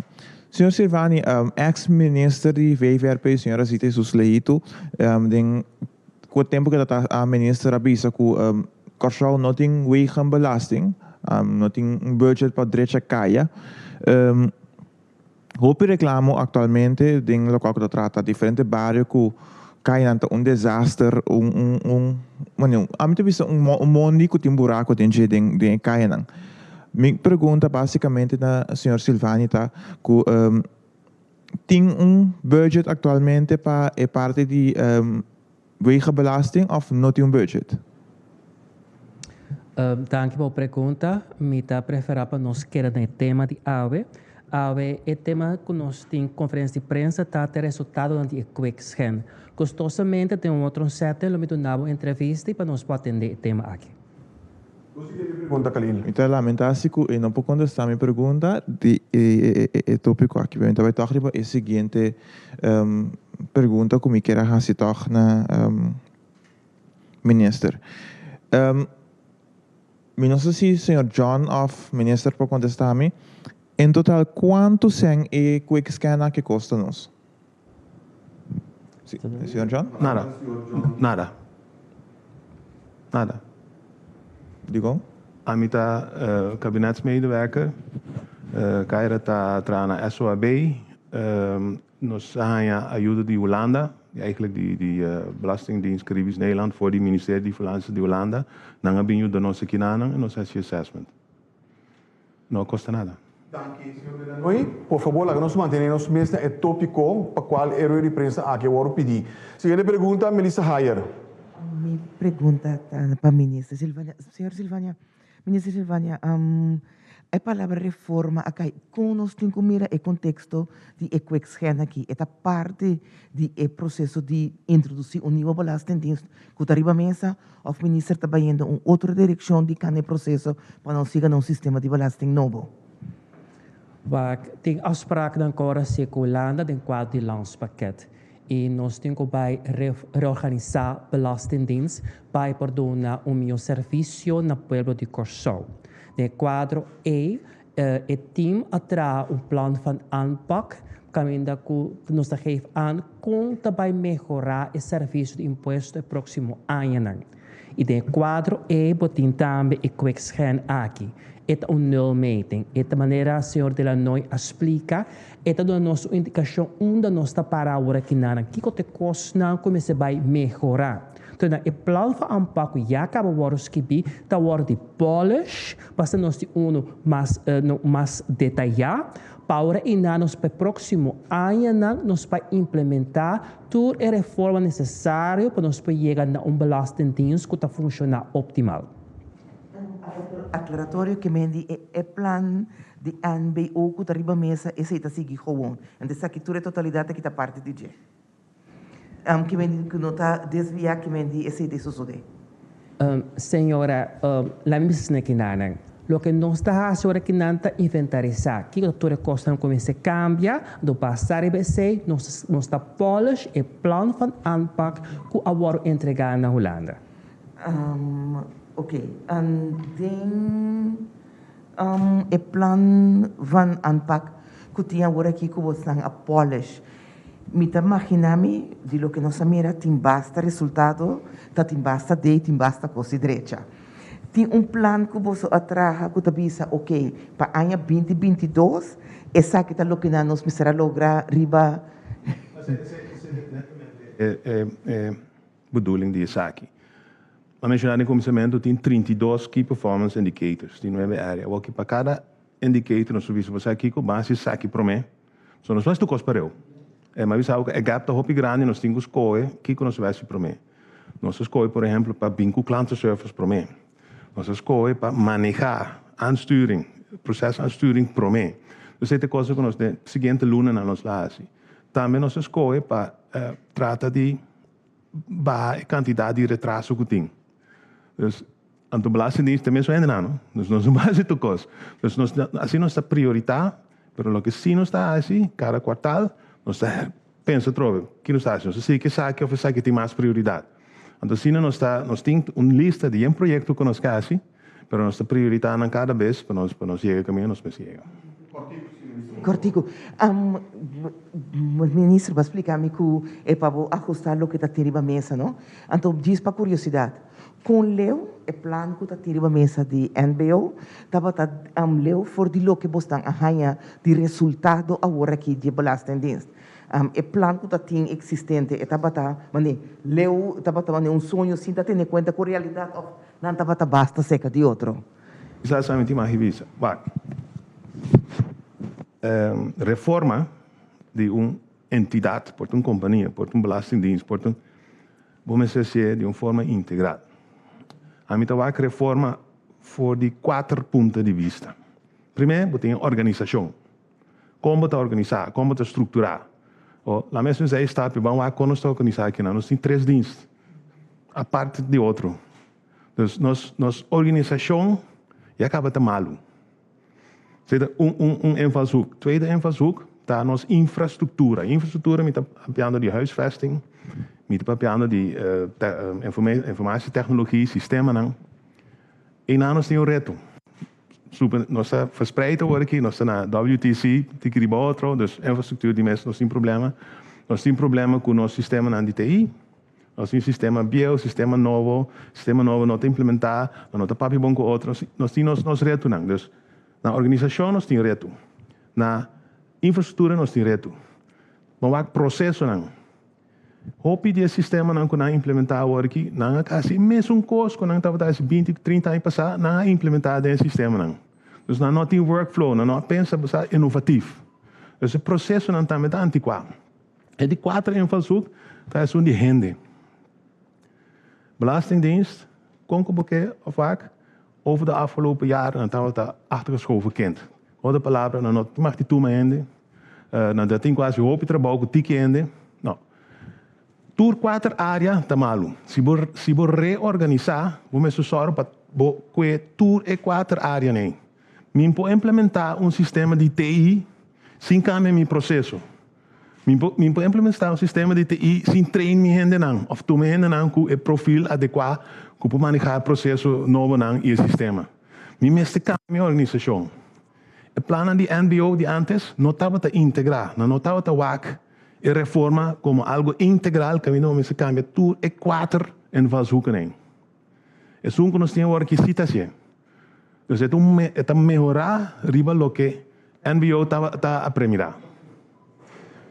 Señor Silvani, ex minister di VVRP, señora Zita Jesus Leito, den ku e tempu ku e ta ta minister a bisa ku Kòrsou no tin wegenbelasting, no tin un budget pa drecha kaya. Hopi reklamo aktualmente den lokual ku ta trata diferente bario ku kayanan ta un desaster, un un un, bueno, ami ta bisa un mondi ku tin buraku den dje den e kayanan. Mi pregunta basicamente na señor Silvani ta cu tin un budget actualmente pa e parti di wegenbelasting of no tin un budget? Danki pa bo pregunta. Mi ta prefera pa nos keda den e tema di awe. Awe e tema cu nos tin conferencia di prensa ta te resultadonan di e quick scan. Gustosamente den un otro setting lo mi duna bo entrevista y pa nos por atende e tema aki. Bo siguiente pregunta, Kalil. Mi ta lamentá si ku e no por kontestá mi pregunta di e tópiko aki, pero mi ta bai tòg riba e siguiente pregunta ku mi kier a hasi tòg na minister. Mi no sa si señor John òf minister por kontestá mi, en total kuantu sèn e quick scan aki kosta nos? Si, señor John? Nada. Nada. Nada. Dikon? Ami ta kabinetsmedewerker. Kyra ta traha na SOAB. Nos a haña ayudo di Hulanda, eigenlijk di di Belastingdienst Caribisch Nederland for di Ministerio di Finanzas di Hulanda. Nan a bin yuda nos akinanan i nos a hasi assessment. No a kosta nada. Danki, señor Delanoy. Por fabor laga nos mantene nos mes na e tópiko pa kual e rueda di prensa aki a wòrdu pidí. Siguiente pregunta, Melissa Hayer. Mi pregunta ta pa Minister Silvania. Señor Silvania, Minister Silvania, e palabra reforma a kai. Kon nos tin ku mira e konteksto di e kweksgen aki? E ta parti di e proseso di introdusí un niuwe belastingdienst ku ta riba mesa Of minister ta bayendo un otro direccion di cana e proceso pa nos yega na un sistema di belasting nobo? Wak, tin afspraaknan cu ora si cu Hulanda den cuadro di landspakket. Y nos tin cu bay reorganisa Belastingdienst pa e por duna un miho servicio na pueblo di Corsou. Den e cuadro ey, E team a traha un plan van aanpak kaminda ku nos ta geef aan kon ta bai mehorá e servisio di impuesto e próksimo añanan. I den e kuadro ei bo tin tambe e quickscan aki. E ta un nulmeting. E ta manera señor De Lannoy a splika, e ta duna nos un indikashon unda nos ta para awor akinanan, kiko ta e kosnan ku mester bai mehorá. Entonces na e plan van aanpak ku ya kaba wòrdu skibí ta wòrdu di polish pa asina nos tin unu mas mas detayá pa ora einan nos pa e próksimo añanan nos pa implementá tur e reforma nesesario pa nos por yega na un belastingdienst ku ta funshoná optimal. Aklaratorio ke men di e plan di NBO ku ta riba mesa esei ta sigui gewoon. Enta esaki tur e totalidat aki ta parti di dje. Ke men di ku no ta desviá ke men di esei ta sosodé. Señora, laat mi bisa esaki nan. Loke nos ta hasi ora ki nan ta inventarisá kiko ta tur e kosnan ku mester kambia, do basá riba esei nos nos ta polish e plan van aanpak ku a wòrdu entregá na Hulanda. Oké, den e plan van aanpak ku tin awor aki ku bosnan a polish, Mi ta magina mi di loke nos a mira tin basta resultado, ta tin basta dei, tin basta kos di drecha. Tin un plan ku boso a traha ku ta bisa ok, pa aña 2022 esaki ta loke nan nos mester a logra riba. E e bedoeling di esaki. A menshoná den kuminsamentu tin 32 key performance indicators, tin nuebe área. Awor ki pa kada indicator nos ta bisa bo sa kiko, ban hasi esaki promé. So nos no hasi tur kos pareu. E mi a bisa bo ku e gap ta hopi grandi, nos tin ku skohe kiko nos ta bai hasi promé. Nos a skohe por ehempel pa bin ku klantenservice promé. Nos a skohe pa manehá aansturing, proces aansturing promé. Dus esei ta e kosnan ku nos den siguiente lunanan nos lo hasi. Tambe nos a skohe pa trata di baha e kantidat di retraso ku tin. Dus anto belastingdienst ta mesun hendenan no. Dus nos no hasi tur kos. Dus nos asina nos ta prioritá, pero loke sí nos ta hasi kada kuartal nos ta pensa atrobe ki nos ta hasi. Nos ta sigui esaki òf esaki tin mas prioridat. Anto asina nos ta nos tin un lista di yen proyekto ku nos ke hasi, pero nos ta prioritá nan kada bes pa nos pa nos yega kaminda nos mester yega. Kòrtiku. Minister bo a splika mi ku e pa bo ahustá loke ta tin riba mesa no. Anto djis pa kuriosidat, kon leu e plan ku ta tin riba mesa di NBO tabata leu for di loke bosnan a haña di resultado aworakí di e Belastingdienst? E plan ku ta tin eksistente e tabata mane leu, tabata mane un soño sin ta tene kuenta ku realidat òf nan tabata basta seka di otro? Kisas sa mi tin mas bisa. Wak, reforma di un entidat, por ta un kompania, por ta un belastingdienst, por ta un, bo mester hasié di un forma integral. Ami ta wak reforma for di kuater punto di bista. Primé, bo tin e organisashon. Kon bo ta organisá? Kon bo ta strukturá? O, la mes mester stapia, ban wak kon nos ta organisá akinan. Nos tin tres dienst apart di otro. Dus nos nos organisashon ya kaba ta malu. Esei ta un un un invalshoek. Tweede invalshoek ta nos infrastruktura. Infrastruktura mi ta papiando di huisvesting, mi ta papiando di informatietechnologie, sistemanan. Einan nos tin un reto. Super, nos ta verspreid awor aki, nos ta na WTC, tiki riba otro, dus infrastruktura di mes nos tin problema. Nos tin problema ku nos sistemanan di TI. Nos tin sistema bieu, sistema nobo, sistema nobo no ta implementá, nan no ta papia bon ku otro. Nos tin nos nos retonan. Dus na organisashon nos tin reto, na infrastruktura nos tin reto. Bo wak prosesonan. Hopi di e sistemanan ku nan a implementá awor aki, nan a hasi e mesun kos ku nan tabata hasi binti, trinta aña pasá, nan a implementá den e sistemanan. Dus nan no tin workflow, nan no a pensa inovatif. Dus e prosesonan tambe ta antikuá. E di kuater invalshoek ta esun di hende. Belastingdienst, kon ku bo ke of wak, over de afgelopen jaren nan tabata achtergeschoven kind. Ku otro palabra, nan no mag di tuma hende, nan ta tin ku hasi hopi trabou ku tiki hende. No. Tur kuater área ta malu. Si bo si bo reorganisá, bo mester sòru pa bo kue tur e kuater áreanan ei. Mi por implementá un sistema di TI sin kambia mi proseso. Mi por mi por implementá un sistema di TI sin train mi hendenan òf tuma e hendenan ku e profil adekuá ku por manehá e proseso nobonan i e sistema. Mi mester kambia mi organisashon. E plannan di NBO di antes no tabata integrá, nan no tabata wak e reforma komo algu integral kaminda bo mester kambia tur e kuater invalshoeken ei. Esun ku nos tin awor aki sí ta hasié. Dus e ta un e ta mehorá riba loke NBO tabata a premirá.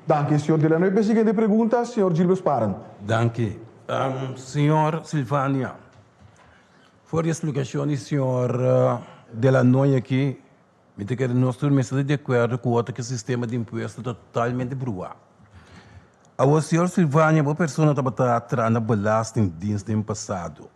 Danki, señor Delanoy. P'e siguiente pregunta, señor Gilbert Sparen. Danki. Señor Silvania, for di e splikashon di señor Delanoy aki, mi ta kere nos tur mester ta di akuerdo ku ota ku e sistema di impuesto ta totalmente bruá. Awor, señor Silvania, bo persona tabata traha na Belastingdienst den pasado.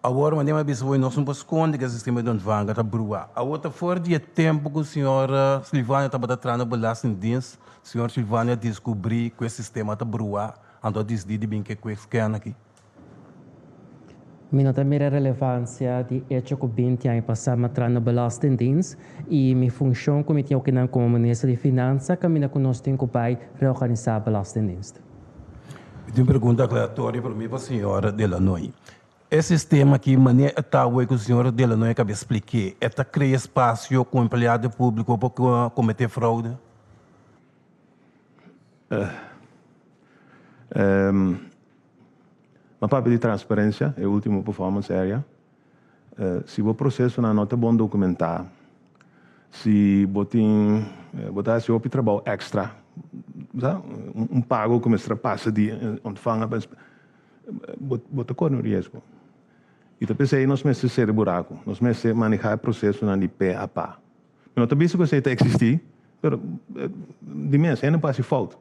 Awor manera mi a bisa bo nos no por skonde ku e sistema di ontvanger ta bruá. Awor ta for di e tempu ku señor Silvania tabata traha na Belastingdienst, señor Silvania a diskubrí ku e sistema ta bruá, anto a disidí di bin ke ku e scan aki. Mi no ta mira relevansia di echo ku binti aña pasá mi a traha na Belastingdienst i mi funshon ku mi tin okinan komo Minister di Finansa kaminda ku nos tin ku bai reorganisá Belastingdienst. Mi tin un pregunta aklaratorio pa mi pa señor Delanoy. E sistema aki manera e ta awor ku señor Delanoy a kaba splik'é, e ta krea spasio ku empleado públiko por kometé froude? Ma papia di transparencia, e ultimo performance area. Si bo procesonan no ta bon documentá, si bo tin, bo ta haci hopi trabou extra, sa, un pago cu mester a pasa di ontvanger pa bo ta core un riesgo. Y ta p'esey nos mester cera e buraco, nos mester maneha e procesonan di pe a pa. Mi no ta bisa cu esey ta existi, pero di mes, hende por haci fout.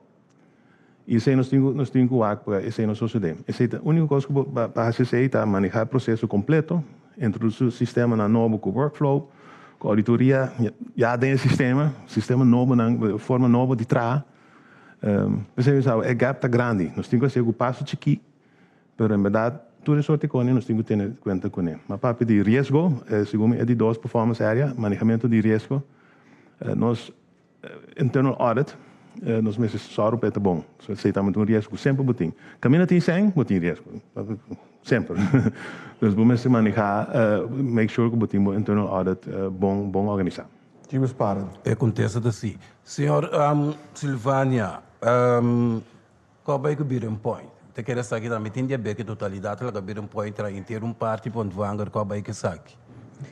I esei nos tin ku nos tin ku wak pa esei no sosodé. Esei ta úniko kos ku bo pa hasi esei ta manehá e proseso kompleto, introdusí sistemanan nobo ku workflow, ku ouditoria ya den e sistema, sistema nobonan, forma nobo di traha. P'esei mi sa e gap ta grandi. Nos tin ku hasié ku paso chikí, pero en bèrdat tur e sorti kos nos tin ku tene kuenta kuné. Ma papia di riesgo, segun mi e di dos performance area, manehamentu di riesgo, nos Internal audit, nos mester sòru pa e ta bon. So esei ta un riesgo ku semper bo tin. Kaminda tin sèn, bo tin riesgo. Semper. Dus bo mester manehá, make sure ku bo tin bo internal audit bon bon organisá. Ki bo spara? E kontesta ta si. Señor Silvania, kòp bai ku Biren Point? Ta kere esaki tambe tin di haber ku e totalidat laga Biren Point traha henter un parti pa ontvanger kòp bai ku esaki?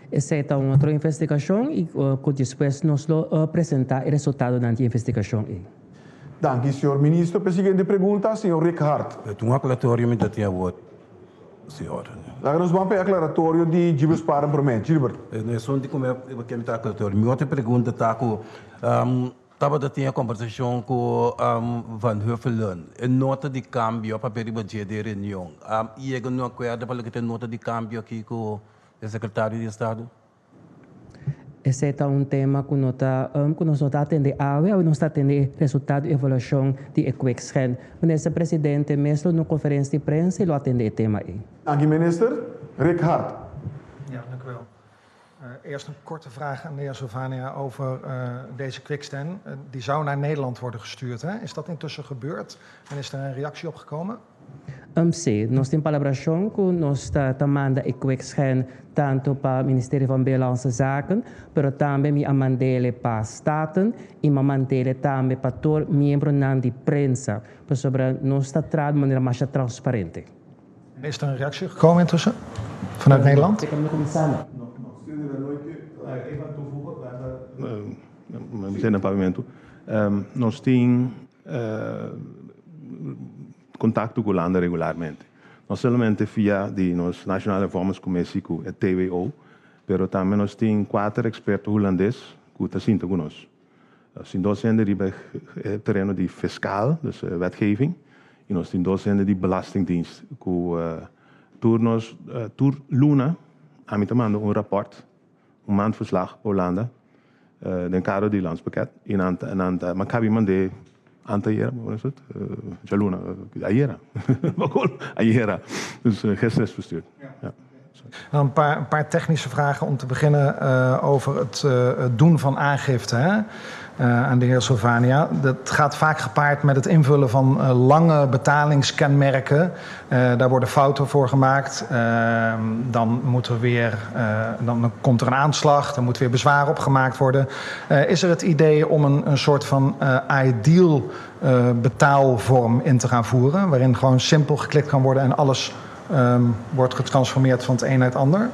Esei ta un otro investigashon i ku despues nos lo presentá e resultadonan di e investigashon ei. Danki, señor Ministro. P'e siguiente pregunta, señor Rick Hart. E ta un aklaratorio mi ta tin awor, señor. Laga nos ban p'e aklaratorio di Gilbert Sparen promé. Gilbert. No esun di kume ke mi ta aklaratorio. Mi otro pregunta ta ku Tabata tin e kombersashon ku Van Huffelen. E nota di kambio a papia riba dje den reunion. A yega un akuerdo pa loke ta e nota di kambio aki ku e sekretario di estado? Esei ta un tema ku no ta ku nos no ta atende awe. Awe nos ta atende e resultado di evaluashon di e quickscan. Minister Presidente mes lo duna un konferensia di prensa i lo atende e tema ei. Danki Minister. Rick Hart. Ja, dank u wel. Eerst een korte vraag aan de heer Silvania over deze quickscan. Die zou naar Nederland worden gestuurd, hè? Is dat intussen gebeurd en is daar een reactie op gekomen? Sí, nos tin palabrashon ku nos ta ta manda e quickscan tantu pa Ministerio van Binnenlandse Zaken, pero tambe mi a mand'ele pa Staten i mi a mand'ele tambe pa tur miembronan di prensa, pasobra nos ta traha di manera masha transparente. Is er een reactie gekomen intussen vanuit Nederland? Nos tin contacto cu Hulanda regularmente. No solamente via di nos Nationale Hervormingscommissie cu e TWO, pero tambe nos tin cuater experto Hulandes cu ta sinta cu nos. Nos tin dos hende riba e tereno di fiscal, dus wetgeving, y nos tin dos hende di belastingdienst cu tur nos tur luna ami ta manda un rapport, un maandverslag pa Hulanda den kadro di landspakket y nan ta nan ta mi a kabi mand'é anteayera, bo es het? Djaluna, ayera, ayera, dus gisteren is verstuurd. Ja. Dan een paar, een paar technische vragen om te beginnen over het doen van aangifte. Hè? Aan de heer Silvania. Dat gaat vaak gepaard met het invullen van lange betalingskenmerken. Daar worden fouten voor gemaakt. Dan, moet er weer, dan komt er een aanslag, er moet weer bezwaar op gemaakt worden. Is er het idee om een soort van iDEAL betaalvorm in te gaan voeren, waarin gewoon simpel geklikt kan worden en alles wordt getransformeerd van het een naar het ander?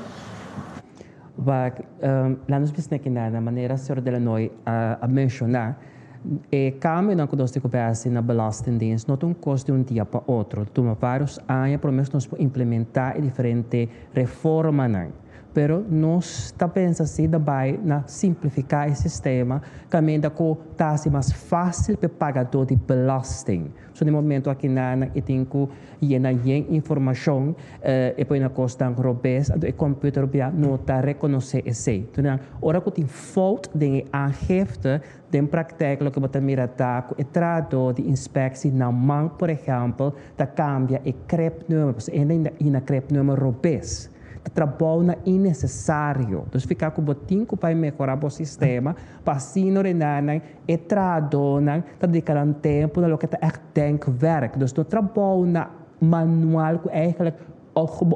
Wak, laat nos bisa na manera señor Delanoy a menshoná, e kambionan ku nos tin ku hasi na Belastingdienst no ta un kos di un dia pa otro. Tuma vários aña promé nos por implementá e diferente reformanan. Pero nos ta pensa si daarbij na simplifiká e sistema, kaminda ku ta mas fásil pa pagadó di belasting. So, na momento aki nan e tin ku yena yen informashon i pone na kos robes, e computer no ta rekonosé esei. Anto, ora ku tin fout den aangifte, den praktijk loke bo ta mira ta e trahadó di inspektie na man, por ehèmpel, ta kambia e cribnummer, e na cribnummer robes. Trabou nan innesesario. Dus fika ku bo tin ku pa mehorá e sistema, pa asina nan e trahadónan ta dediká tempu na loke ta echt denkwerk. Dus e trabou nan manual ku eigenlijk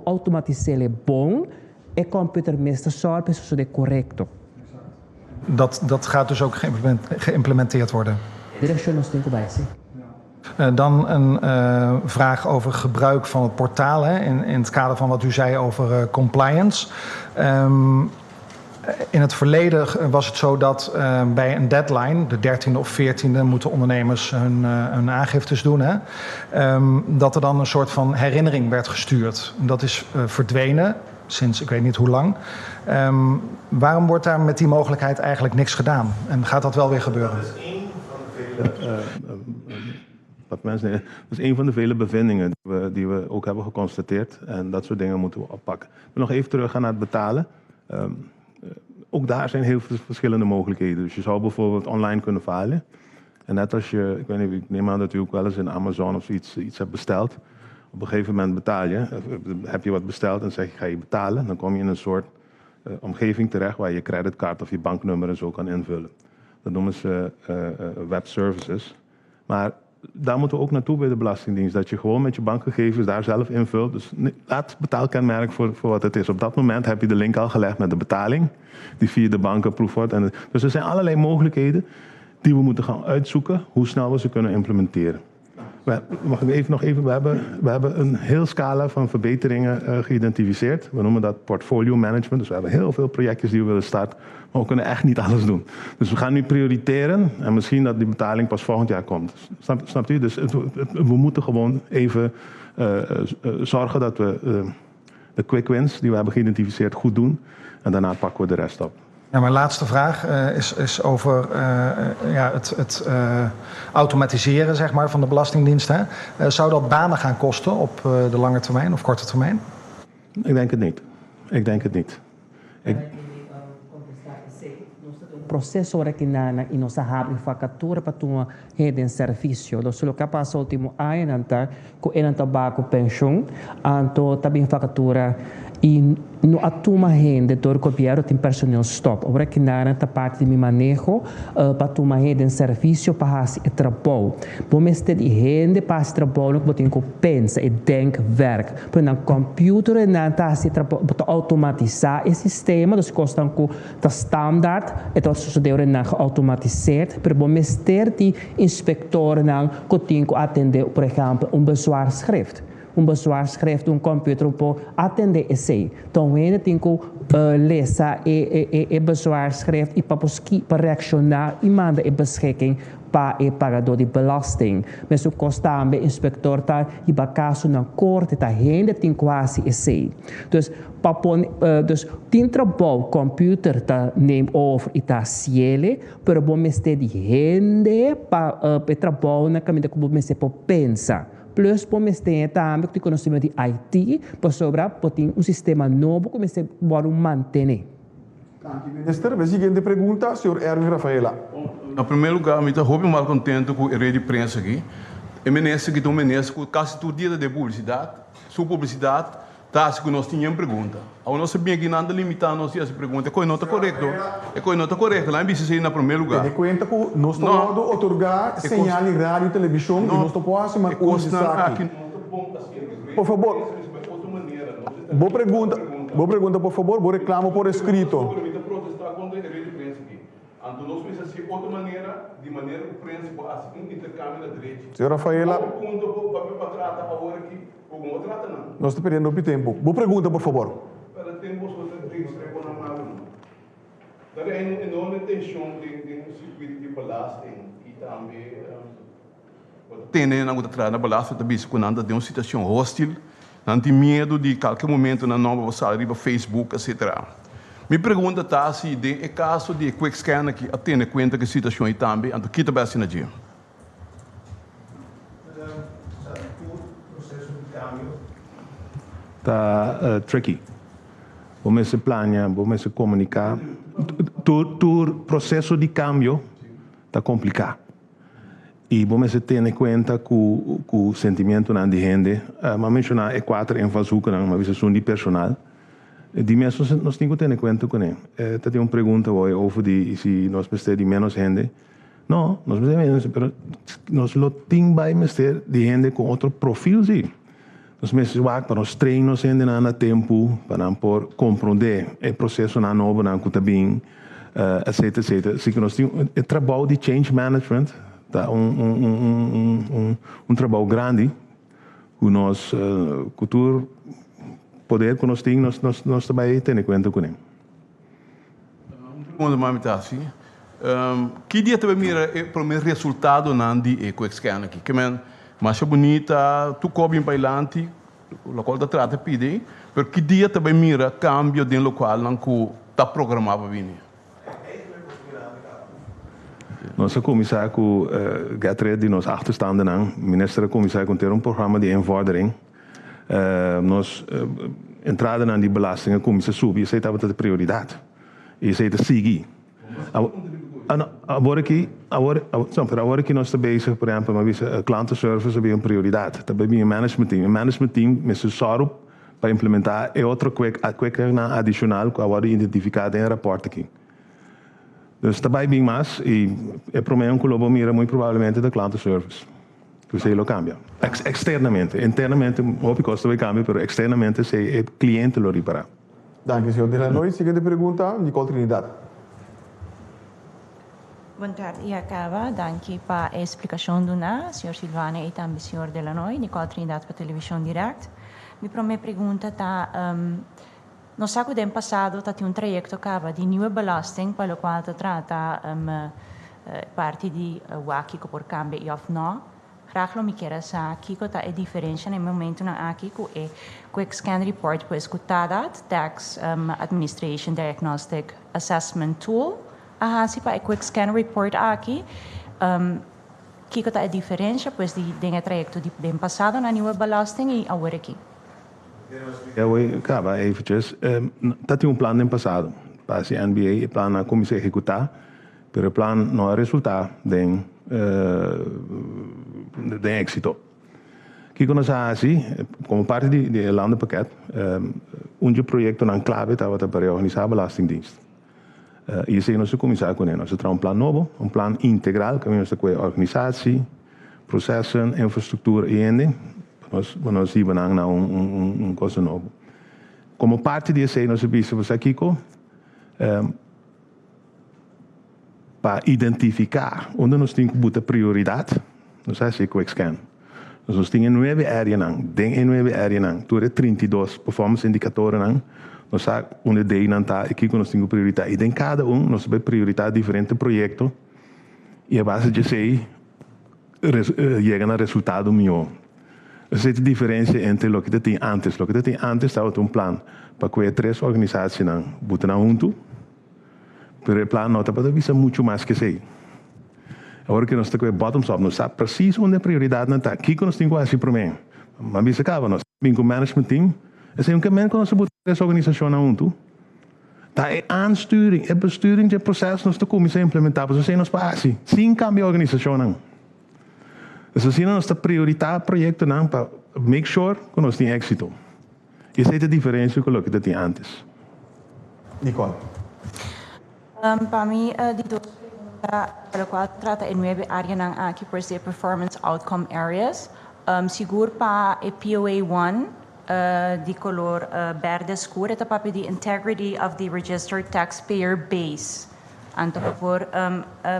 outomatiseer bon, e computer meestal zorgt pa e korekto. Dat gaat dus ook geïmplementeerd worden? Direkshon nos tin ku bai, si. Dan een vraag over gebruik van het portaal, hè, in het kader van wat u zei over compliance. In het verleden was het zo dat bij een deadline, de 13e of 14e, moeten ondernemers hun aangiftes doen. Hè? Dat er dan een soort van herinnering werd gestuurd. Dat is verdwenen sinds ik weet niet hoe lang. Waarom wordt daar met die mogelijkheid eigenlijk niks gedaan? En gaat dat wel weer gebeuren? Dat is één van de vele, wat mensen, dat is een van de vele bevindingen die we ook hebben geconstateerd. En dat soort dingen moeten we oppakken. Ik wil nog even teruggaan naar het betalen. Ook daar zijn heel veel verschillende mogelijkheden. Dus je zou bijvoorbeeld online kunnen filen. En net als je, ik weet niet, ik neem aan dat u ook wel eens in Amazon of zoiets iets hebt besteld. Op een gegeven moment betaal je, heb je wat besteld en zeg je ga je betalen. Dan kom je in een soort omgeving terecht waar je creditcard of je banknummer en zo kan invullen. Dat noemen ze web services. Maar daar moeten we ook naartoe bij de Belastingdienst. Dat je gewoon met je bankgegevens daar zelf invult. Dus laat betaalkenmerk voor wat het is. Op dat moment heb je de link al gelegd met de betaling, die via de bank approved wordt. En, dus er zijn allerlei mogelijkheden die we moeten gaan uitzoeken hoe snel we ze kunnen implementeren. Mag ik even nog even? We hebben een heel scala van verbeteringen geïdentificeerd. We noemen dat portfolio management. Dus we hebben heel veel projectjes die we willen starten. Maar we kunnen echt niet alles doen. Dus we gaan nu prioriteren. En misschien dat die betaling pas volgend jaar komt. Snapt u? Dus we moeten gewoon even zorgen dat we de quick wins die we hebben geïdentificeerd goed doen. En daarna pakken we de rest op. Ja, mijn laatste vraag is over ja, het automatiseren, zeg maar, van de Belastingdienst. Hè? Zou dat banen gaan kosten op de lange termijn of korte termijn? Ik denk het niet. Ik denk het niet. Ik... Proseso aki nan i nos a habri vakatura pa tuma hende den servisio. Dus loke a pasa último aña ta ku nan ta bai ku penshun, anto tambe vakatura i no a tuma hende dor gobièrnu tin personeel stop. Awor aki nan ta parti di mi maneho pa tuma hende den servisio pa hasi e trabou. Bo mester di hende pa hasi trabou ku bo tin ku pensa e denkwerk. Pero na computer nan ta hasi trabou, ta outomatisá e sistema, dus kosnan ku ta standaard, het wordt sosodé nan geautomatiseerd, pero bo mester di inspektornan ku tin ku atendé, por ehèmpel, un bezwaarschrift. Un bezwaarschrift, un computer por atendé esei. Anto, hende tin ku lesa e bezwaarschrift i pa reakshoná i manda e beschikking pa e pagadó di belasting. Mesun kos tambe inspektor ta hiba kaso na korte, ta hende tin ku hasi esei. Dus pa pone, dus tin trabou computer ta neem over i ta hasié, pero bo mester di hende pa e trabou nan kaminda ku bo mester por pensa. Plus bo mester tambe ku konosementu di IT, pasobra por tin un sistema nobo ku mester mantené. Minister, e siguiente pregunta, señor Erwin Rafaela. Na promé lugá, mi ta hopi malkontentu ku e rede di prensa aki. E minister ku ta un minister ku kasi tur dia di publisidat. Su publisidat. Ta hasi ku nos tin yen pregunta. Awor nos ta bin aki nan ta limitá nos di hasi pregunta. E koe no ta korekto. E koe no ta korekto. Laat mi bisa esei na promé lugá. Tene kuenta ku nos ta wòrdu otorgá señal di radio i televishon i nos no por hasi mal uso di esaki. Por fabor, bo pregunta, bo pregunta por fabor, bo reklamo por eskrito. Anto nos mester hasi otro manera, di manera ku prensa por hasi un interkambio na drechi. Señor Rafaela. Otro punto bo papia pa trata awor aki, bo no a trata nan. Nos ta perdiendo hopi tempu. Bo pregunta, por fabor. Perde tempu boso ta distrae bo nan malu no. Ta reina un enorme tension den den un sirkuito di belasting i tambe bo ta tende nan ku ta traha na belasting ta bisa ku nan ta den un situacion hostil, nan tin miedu di kalke momento nan nomber por sali riba Facebook etcetera. Mi pregunta ta si den e kaso di e quick scan aki a tene kuenta ku e situacion ei tambe, anto ki ta bai asina dje? Ta tricky. Bo mester plania, bo mester comunica. Tur tur proceso di cambio ta complica. Y bo mester tene cuenta cu cu sentimientonan di hende. Mi a menciona e cuater invalshoekennan, mi a bisa esun di personal. Di mes nos nos tin cu tene cuenta cune. Ta tin un pregunta hoy over di si nos mester di menos hende. No, nos mester di menos, pero nos lo tin bay mester di hende cu otro profil si. Nos mester wak pa nos train nos hendenan na tempu pa nan por comprende e procesonan nobonan cu ta bin, etcetera, etcetera. Así cu nos tin e trabou di change management ta un un un un un trabou grandi cu nos cu tur poder cu nos tin nos nos nos ta bay tene cuenta cune. Un pregunta mas mi ta haci. Ki dia ta bay mira e prome resultadonan di e quick scan aki? Ke men masha bunita, tur cos bin pailanti, locual ta trata pidi, pero ki dia ta bay mira cambio den locualnan cu ta programa pa bini? Nos a cuminsa cu get rid di nos achterstandennan. Minister a cuminsa cu ter un programa di invordering. Nos entradanan di belasting a cuminsa subi, esey tabata di prioridad y esey ta sigui. Awor aki, awor, no, pero awor aki nos ta bezig, por ehempel, mi a bisa klantenservice a bira un prioridad. Ta bay bin e management team. E management team mester sòru pa implementa e otro kweknan adicional cu a wordo identifica den e rapport aki. Dus ta bay bin mas y e prome un cu lo bo mira muy probablemente ta klantenservice. Esei lo cambia. Externamente. Internamente hopi cos ta bay cambia, pero externamente esei e cliente lo ripara. Danki, señor Delanoy. Siguiente pregunta, Nicole Trinidad. Bon tardi y a caba. Danki pa e explicacion duna, señor Silvania y tambe señor Delanoy. Nicole Trinidad pa Television Direct. Mi prome pregunta ta, nos sa cu den pasado ta tin un trayecto caba di nieuwe belasting pa locual ta trata parti di wak kico por cambia y of no. Graag lo mi kier a sa kico ta e diferencia na e momentonan aki cu e Quick Scan Report pues cu TADAT, Tax Administration Diagnostic Assessment Tool, a haci pa e Quick Scan Report aki. Kico ta e diferencia pues di den e trayecto di den pasado na Nieuwe Belasting y awor aki? Ya voy caba eventjes. Ta tin un plan den pasado pa haci NBA, e plan a cuminsa ehecuta. Pero e plan no a resultá den den éksito. Kiko nos a hasi? Komo parti di di e landenpakket, un dje proyektonan klabe tabata pa reorganisá Belastingdienst. I esei nos a kuminsá kuné. Nos a traha un plan nobo, un plan integral kaminda nos ta kohe organisasi, prosessen, infrastruktura i hende pa nos pa nos hiba nan na un un un cosa nobo. Komo parti di esei nos a bisa bo sa kiko? Pa identifiká unda nos tin ku buta prioridat, nos a hasi e quick scan. Nos nos tin e nuebe areanan, den e nuebe areanan tur e 32 performance indikatorenan, nos sa unda e deinan ta i kiko nos tin ku prioritá. I den kada un nos ta bai prioritá diferente proyekto i a base di esei yega na resultado mihó. Esei ta diferensia entre loke ta tin ántes. Loke ta tin ántes tabata un plan pa ku e tres organisasienan buta nan huntu. Pero e plan no tabata bisa muchu mas ku esei. Awor ku nos ta ku e bottoms up, nos sa presis unda e prioridatnan ta, kiko nos tin ku hasi promé. M'a bisa kaba, nos bin ku management team, esei un kemen ku nos a buta tres organisashonnan huntu. Ta e aansturing, e besturing dje proses nos ta kuminsá implementá, pasobra esei nos por hasi sin kambia organisashonnan. Pues asina nos ta prioritá proyektonan pa make sure ku nos tin éksito. Esei ta e diferensia ku loke ta tin ántes. Nicole. Pa mi di dos pregunta pa lokual ta trata e nuebe áreanan aki, pues di e performance outcome areas. Sigur pa e POA one di kolor berde skur e ta papia di integrity of the registered taxpayer base. Anto bo por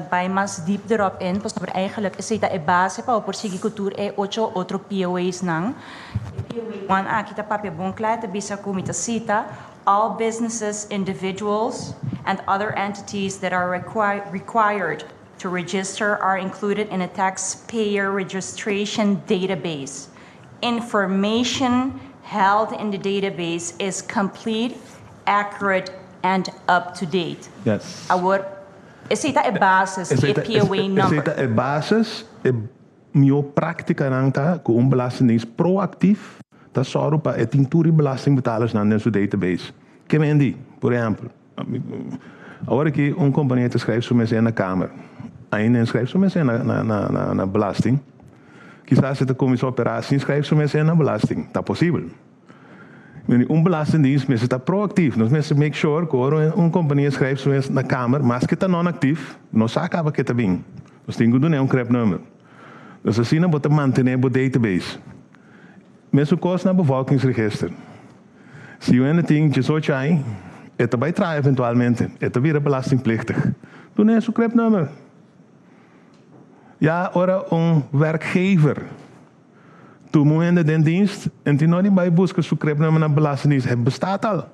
bai mas diep derop in pasobra eigenlijk esei ta e base pa bo por sigui ku tur e ocho otro POA's nan. E POA one aki ta papia bon kla, e ta bisa ku mi ta sita, All businesses, individuals and other entities that are required to register are included in a taxpayer registration database. Information held in the database is complete, accurate and up to date. Yes. Awor, esei ta e basis di e POA number. Esei ta e basis. E mihó práktikanan ta ku un belastingdienst proaktief ta sòru pa e tin tur e belastingbetalersnan den su database. Ke men di? Por ehèmpel, awor aki un kompania ta skrijf su mes na kamer, ainda e skrijf su mes na belasting. Kisas e ta kuminsá operá sin skrijf su mes na belasting. Ta posibel. Un belastingdienst mester ta proaktief. Nos mester make sure ku ora un kompania skrijf su mes na kamer, maske ta non-aktief, nos sa kaba ke ta bin. Nos tin ku dun'é un crepnummer. Dus asina bo ta mantené bo database. Mesun kos na bevolkingsregister. Si un hende tin diesocho aña, e ta bai traha eventualmente, e ta bira belastingplichtig. Dun'é su crepnummer. Ya ora un werkgever tuma un hende den dienst, en tin no di bai buska su crepnummer na belastingdienst, e bestaat al.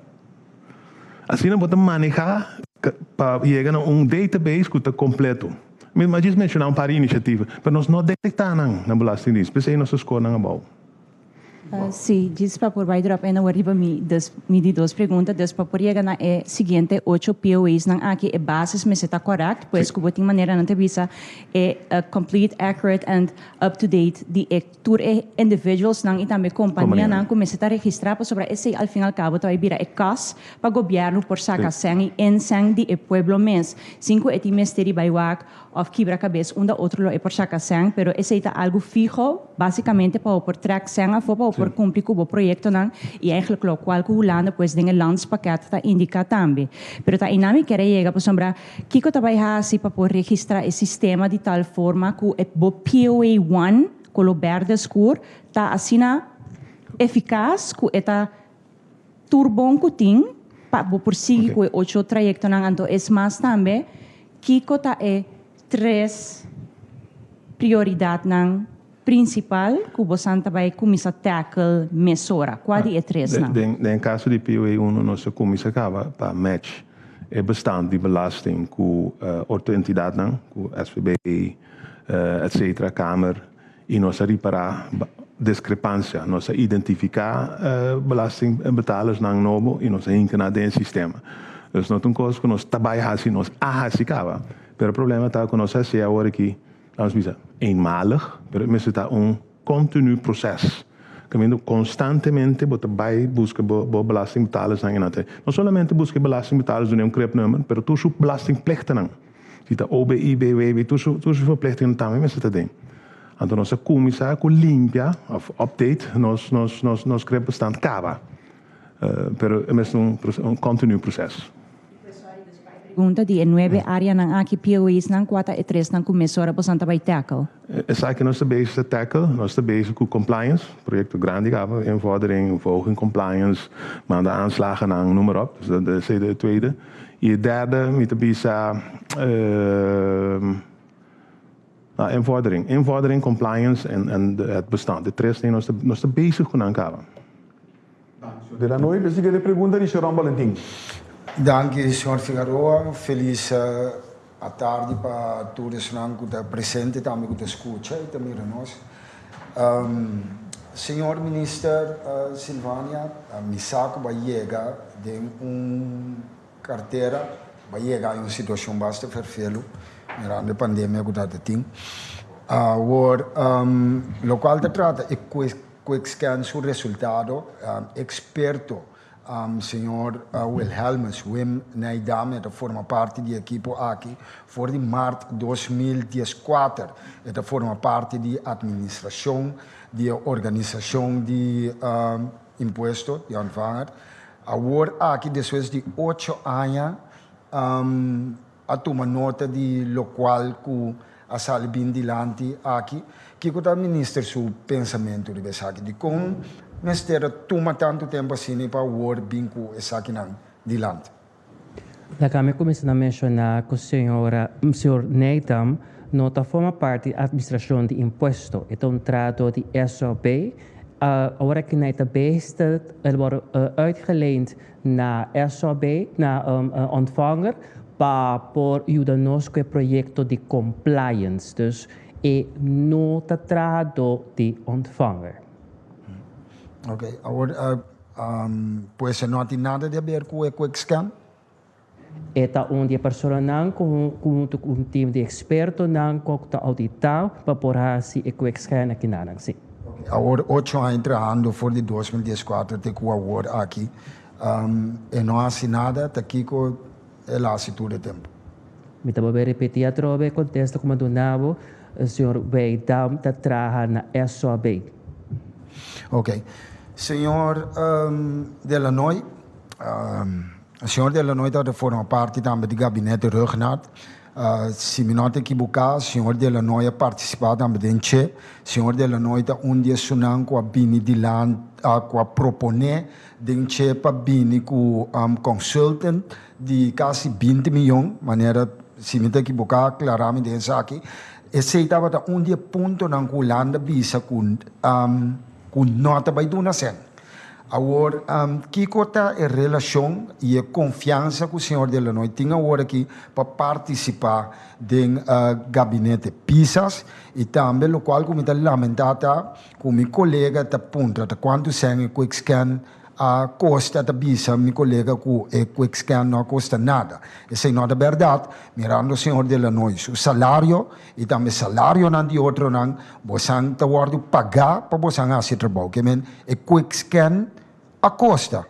Asina bo ta manehá pa yega na un database ku ta kompleto. Mi a djis menshoná un par di inisiativa, pero nos no detektá nan na Belastingdienst, p'esei nos ta skor nan abou. Sí, djis pa por bai drop in awor riba mi dos mi di dos pregunta, dus pa por yega na e siguiente ocho POA's nan aki e basis mester ta correct, pues ku bo tin manera nan ta bisa e complete, accurate and up to date di e Tur e individualsnan i tambe kompanianan ku mester ta registrá pasobra esei al fin al kabo ta bai bira e kas pa gobièrnu por saka sèn i insèn di e pueblo mes sin ku e tin mester di bai wak òf kibra kabes unda otro lo e por saka sèn pero esei ta algu fiho basikamente pa bo por trèk sèn afó pa bo por kumpli ku bo proyektonan i eigentlik lokual ku Hulanda pues den e landspakket ta indiká tambe pero ta einan mi kier a yega pasobra Kiko ta bai hasi pa por registrá e sistema di tal forma ku e bo POA one, kolo bèrdè skur, ta asina efikas ku e ta tur bon ku tin pa bo por sigui ku e ocho trayektonan? Anto es mas tambe, kiko ta e tres prioridatnan prinsipal ku bosan ta bai kuminsá tackle mesora? Kua di e tresnan? Den kaso di POA uno nos a kuminsá kaba pa match e bestand di belasting ku otro entidatnan, ku SVB, etcetera, Kamer, i nos a ripará diskrepansia. Nos a identifiká belastingbetalersnan nobo i nos a hinka nan den e sistema. Dus no ta un kos ku nos ta bai hasi, nos a hasi kaba. Pero e problema ta ku nos a hasié awor aki. Laat ons bisa, eenmalig, pero e mester ta un continu proces. Caminda constantemente bo ta bay busca bo bo belastingbetalersnan y nan ta. No solamente busca e belastingbetalers duna un cribnummer, pero tur su belastingplichtennan. Si ta OB, IB, WB, tur su tur su verplichtingen tambe mester ta den. Anto nos a cuminsa cu limpia of update nos nos nos nos cribbestand caba. Pero e mester un un continu proces. Pregunta di e nuebe áreanan aki, POA's-nan, kua ta e tresnan ku mesora bosan ta bai tackle? Esaki nos ta bezig ta tackle. Nos ta bezig ku compliance, proyekto grandi kaba, invordering, verhoging compliance, manda aanslagennan, noem maar op. Dus dat is e tweede. I e derde, mi ta bisa, nou, invordering. Invordering, compliance en het bestand. E tres nos ta nos ta bezig ku nan kaba. De la Noy, e siguiente pregunta di Sharon Balentin. Danki señor Figaroa, felis atardi pa tur esnan ku ta presente tambe ku ta skucha i ta mira nos. Señor Minister Silvania, mi sa ku bo a yega den un kartera, bo a yega den un situashon basta ferfelu mirando e pandemia ku ta tin. Awor, lokual ta trata e Quickscan su resultado, Experto señor Wilhelmus Wim Nijdam ta forma parti di ekipo aki for di mart 2014. E ta forma parti di administracion di e organisacion di. impuesto, di ontvanger. Awor aki despues di ocho aña a tuma nota di locual cu a sali bin dilanti aki. Kico ta minister su pensamento riba esaki? Dicon mester a tuma tanto tempo asina pa awor bin cu esakinan dilanti? Laga mi kuminsá na menshoná ku señora, señor Neitham no ta forma parti di atministrashon di impuesto. E ta un trahadó di SOB. Ora ku nan ta besta, el wòrdu uitgeleend na SOB, na Ontvanger, pa por yuda nos ku e proyekto di compliance. Dus e no ta trahadó di Ontvanger. Oké, awor Pues e no a tin nada di haber ku e quick scan? E ta un di e personanan ku huntu ku un tim di ekspertonan ku ta ouditá pa por hasi e quick scan akinanan, si. Awor ocho aña trahando for di 2014 te ku awor aki e no hasi nada, ta kiko el a hasi tur e tempu? Mi ta bolbe ripití atrobe e kontesta ku mi a duna bo, señor Weidam ta traha na SOB. Ok. Señor Delanoy, señor Delanoy tabata forma parti tambe di gabinete Rhuggenaath. Si mi no ta ekiboká, señor Delanoy a partisipá tambe den che. Señor Delanoy ta un di esunnan ku a bini dilanti, ku a proponé den che pa bini ku consultant di kasi 20 miyon, manera si mi ta ekiboká aklará mi den esaki. Esei tabata un di e puntonan ku Hulanda bisa ku ku no ta bai duna sèn. Awor, kiko ta e relashon i e konfiansa ku señor Delanoy tin awor aki pa partisipá den gabinete Pisas? I tambe lokual ku mi ta lamentá ta ku mi kolega ta puntra ta kuantu sèn e quickscan A kosta ta bisa mi kolega ku e quick scan no a kosta nada. Esei no ta bèrdat, mirando señor De Lanoy su salario i tambe salarionan di otronan, bosan ta wòrdu pagá pa bosan hasi e trabou. Ke men e quick scan a kosta.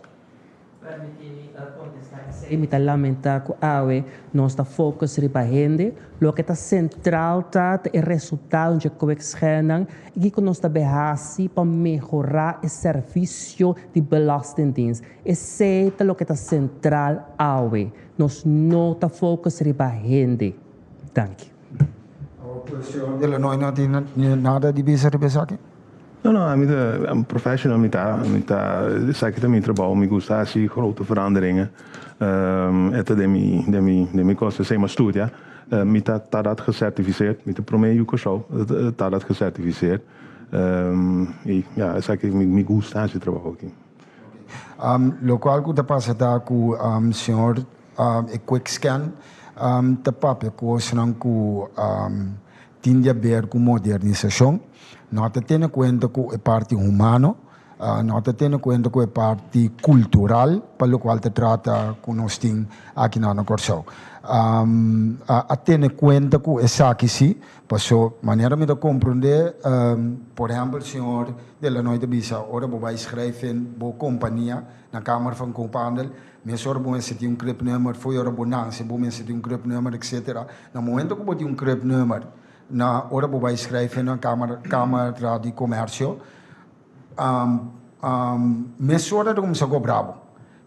Permití mi kontestá esei. Mi ta lamentá ku awe nos ta focus riba hende. Loke ta sentral ta ta e resultado dje quick scannan i kiko nos ta bay hasi pa mehorá e servisio di Belastingdienst. Esei ta loke ta sentral awe. Nos no ta focus riba hende. Danki. Señor Delanoy no tin nada di bisa riba esaki? No, no, ami ta un professional, mi ta, mi ta, esaki ta mi trabou, mi gusta hasi grote veranderingen. E ta den mi, den mi, den mi kos, esei mi a studia. Mi ta TADAT gecertificeerd, mi ta prome yu Kòrsou TADAT gecertificeerd. I ya, esaki mi, mi gusta hasi e trabou aki. Lokual ku ta pasa ta ku señor e quick scan ta papia kosnan ku tin di haber ku modernisashon, no ta tene kuenta ku e parti humano, no ta tene kuenta ku e parti kultural pa lokual ta trata ku nos tin aki na Kòrsou. A tene kuenta ku esaki si, paso manera mi ta komprondé, por ehèmpel señor Delanoy ta bisa ora bo bai schrijf in bo kompania na Kamer van Koophandel, Mesora bo mester tin un cribnummer, fo'i ora bo nanse bo mester tin un cribnummer etcetera. Na momento ku bo tin un cribnummer, na ora bo bai schrijf na Kamer Kamera di Komersio, mesora ta kuminsá kobra bo.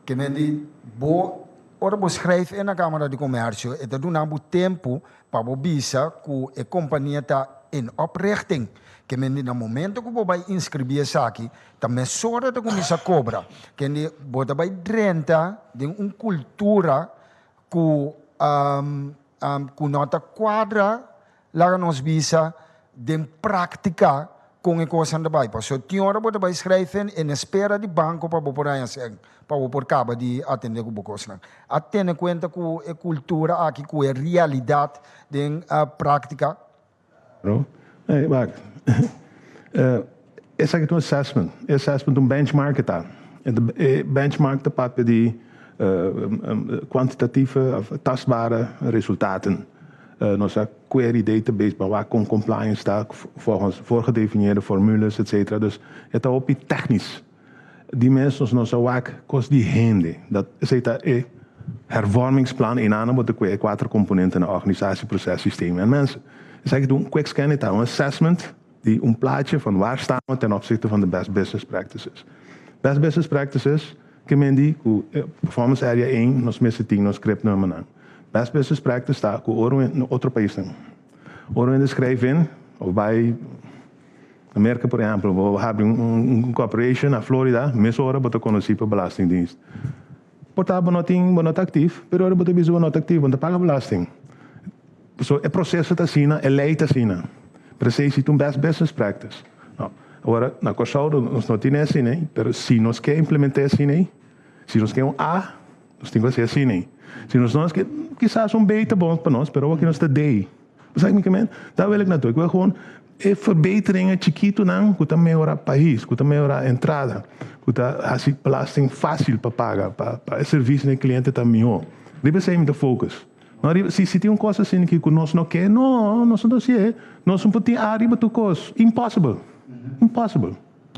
Ke men di bo ora bo schrijf na Kamera di Komersio e ta duna bo tempu Pa bo bisa ku e kompania ta in oprichting, ke men di na momento ku bo bai inskribí esaki, ta mesora ta kuminsá kobra. Kende bo ta bai drenta den un kultura ku ku no ta kuadra, laga nos bisa, den práktika kon e kosnan ta bai. Pasobra tin ora bo ta bai schrijven en espera di banko pa bo por haña sèn, pa bo por kaba di atendé ku bo kosnan. A tene kuenta ku e kultura aki, ku e realidat den práktika? Claro. Ey, wak. Esaki ta un assessment. E assessment un benchmark e ta. E benchmark ta papia di kwantitatieve of tastbare resultaten. Nos a query database pa wak kon compliance ta volgens voorgedefinieerde formules etcetera. Dus e ta hopi technisch. Di mes nos no sa wak kos di hende. Dat esei ta e hervormingsplan einan bo ta kue e kuater komponentenan, organisatie, proces, systeem en mensen. Esaki ta un quick scan, e ta un assessment di un plaatje van waar staan we ten opzichte van de best business practices. Best business practices ke men di ku performance area 1 nos mester tin nos scriptnummernan. Best business practice ta ku ora un otro paisnan ora un hende skrijf in of bai na Merka por ehempel bo habri un corporation na Florida mesora bo ta konosí pa belastingdienst. Por ta bo no tin bo no ta aktif pero ora bo ta bisa bo no ta aktif bo no ta paga belasting. So e proseso ta asina, e lei ta asina. Pero esei si ta un best business practice. No. Awor na Kòrsou nos no tin asina ei, pero si nos ke implement'é asina ei, si nos ke un A, nos tin ku hasié asina ei. Si nos no ke, kisas un B ta bon pa nos, pero awor nos ta D. Bo sa ki mi ke men? Ta wil ik na tur. Ik wil gewoon e verbeteringen chikitunan ku ta mehorá pais, ku ta mehorá entrada, ku ta hasi belasting fásil pa paga, pa e servisio na e kliente ta mihó. Riba esei mi ta focus. No riba, si si tin un kos asina ki ku nos no ke, no, nos no ta hasié. Nos no por tin A riba tur kos. Impossible. Impossible.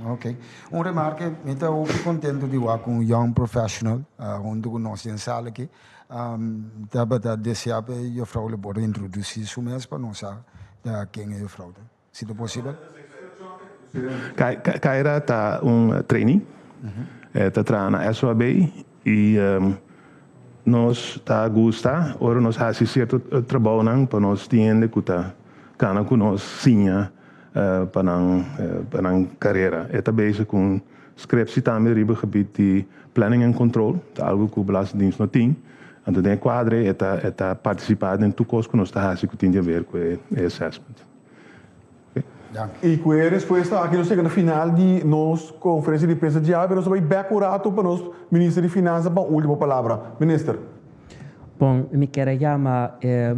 Ok. Un remarke, mi ta hopi contento di wak un young professional hunto cu nos den sala aki. Tabata desea pa e juffrouw lo por introduci su mes pa nos sa ta ken e juffrouw ta. Si ta posibel. Kyra ta un trainee. E ta traha na SOAB y nos ta gusta ora nos haci cierto trabounan pa nos tin hende cu ta cana cu nos siña pa nan pa nan carera. E ta bezig cu un scriptie tambe riba gebied di planning en control, ta algo cu Belastingdienst no tin. Anto den e cuadro e ta e ta participa den tur cos cu nos ta haci cu tin di haber cu e assessment. I ku e respuesta aki nos yega na final di nos konferensia di prensa djawe, pero nos ta bai bèk un ratu pa nos Minister di Finansa pa un ultimo palabra. Minister. Bon, mi kier a yama e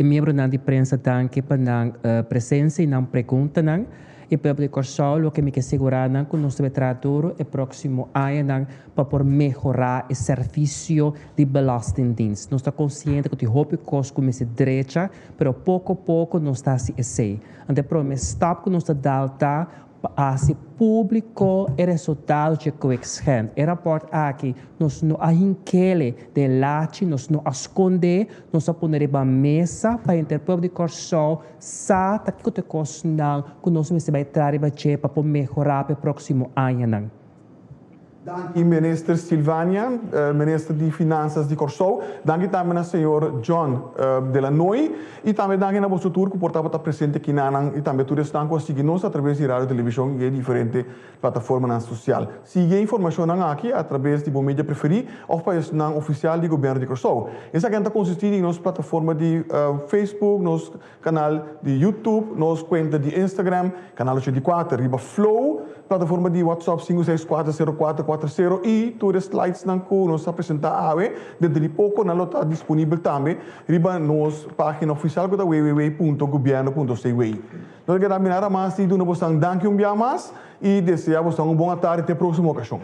miembronan di prensa danki pa nan presensia i nan preguntanan. E pueblo di Kòrsou loke mi ke sigurá nan ku nos ta bai traha duru e próksimo añanan pa por mehorá e servisio di Belastingdienst. Nos ta konsiente ku tin hopi kos ku mester drecha, pero poko poko nos ta hasi esei. Anto e promé stap ku nos ta dal ta pa hasi públiko e resultado dje quickscan. E rapòrt aki nos no a hink'ele den lachi, nos no a skond'é, nos a pone riba mesa pa henter pueblo di Kòrsou sa ta kiko ta e kosnan ku nos mester bai traha riba dje pa por mehorá pa e próksimo añanan. Danki Minister Silvania, Minister di Finansas di Kòrsou. Danki tambe na señor John de la Noy i tambe danki na boso tur ku por tabata presente kinanan i tambe tur esnan ku a sigui nos atraves di radio, televishon i e diferente plataformanan sosial. Sigui e informashonnan aki atraves di bo media preferí òf pa esnan ofisial di Gobièrnu di Kòrsou. Esakinan ta konsistí di nos plataforma di Facebook, nos Kanal di YouTube, nos kuenta di Instagram, Kanal 84 riba Flow, plataforma di WhatsApp 5640440 i tur e slidesnan ku nos a presentá awe denter di poko nan lo ta disponibel tambe riba nos página ofisial ku ta www.gobierno.cw. Nos ta keda mirar mas di duna bosan danki un bia mas i deseá bosan un bon atardi te próksimo okashon.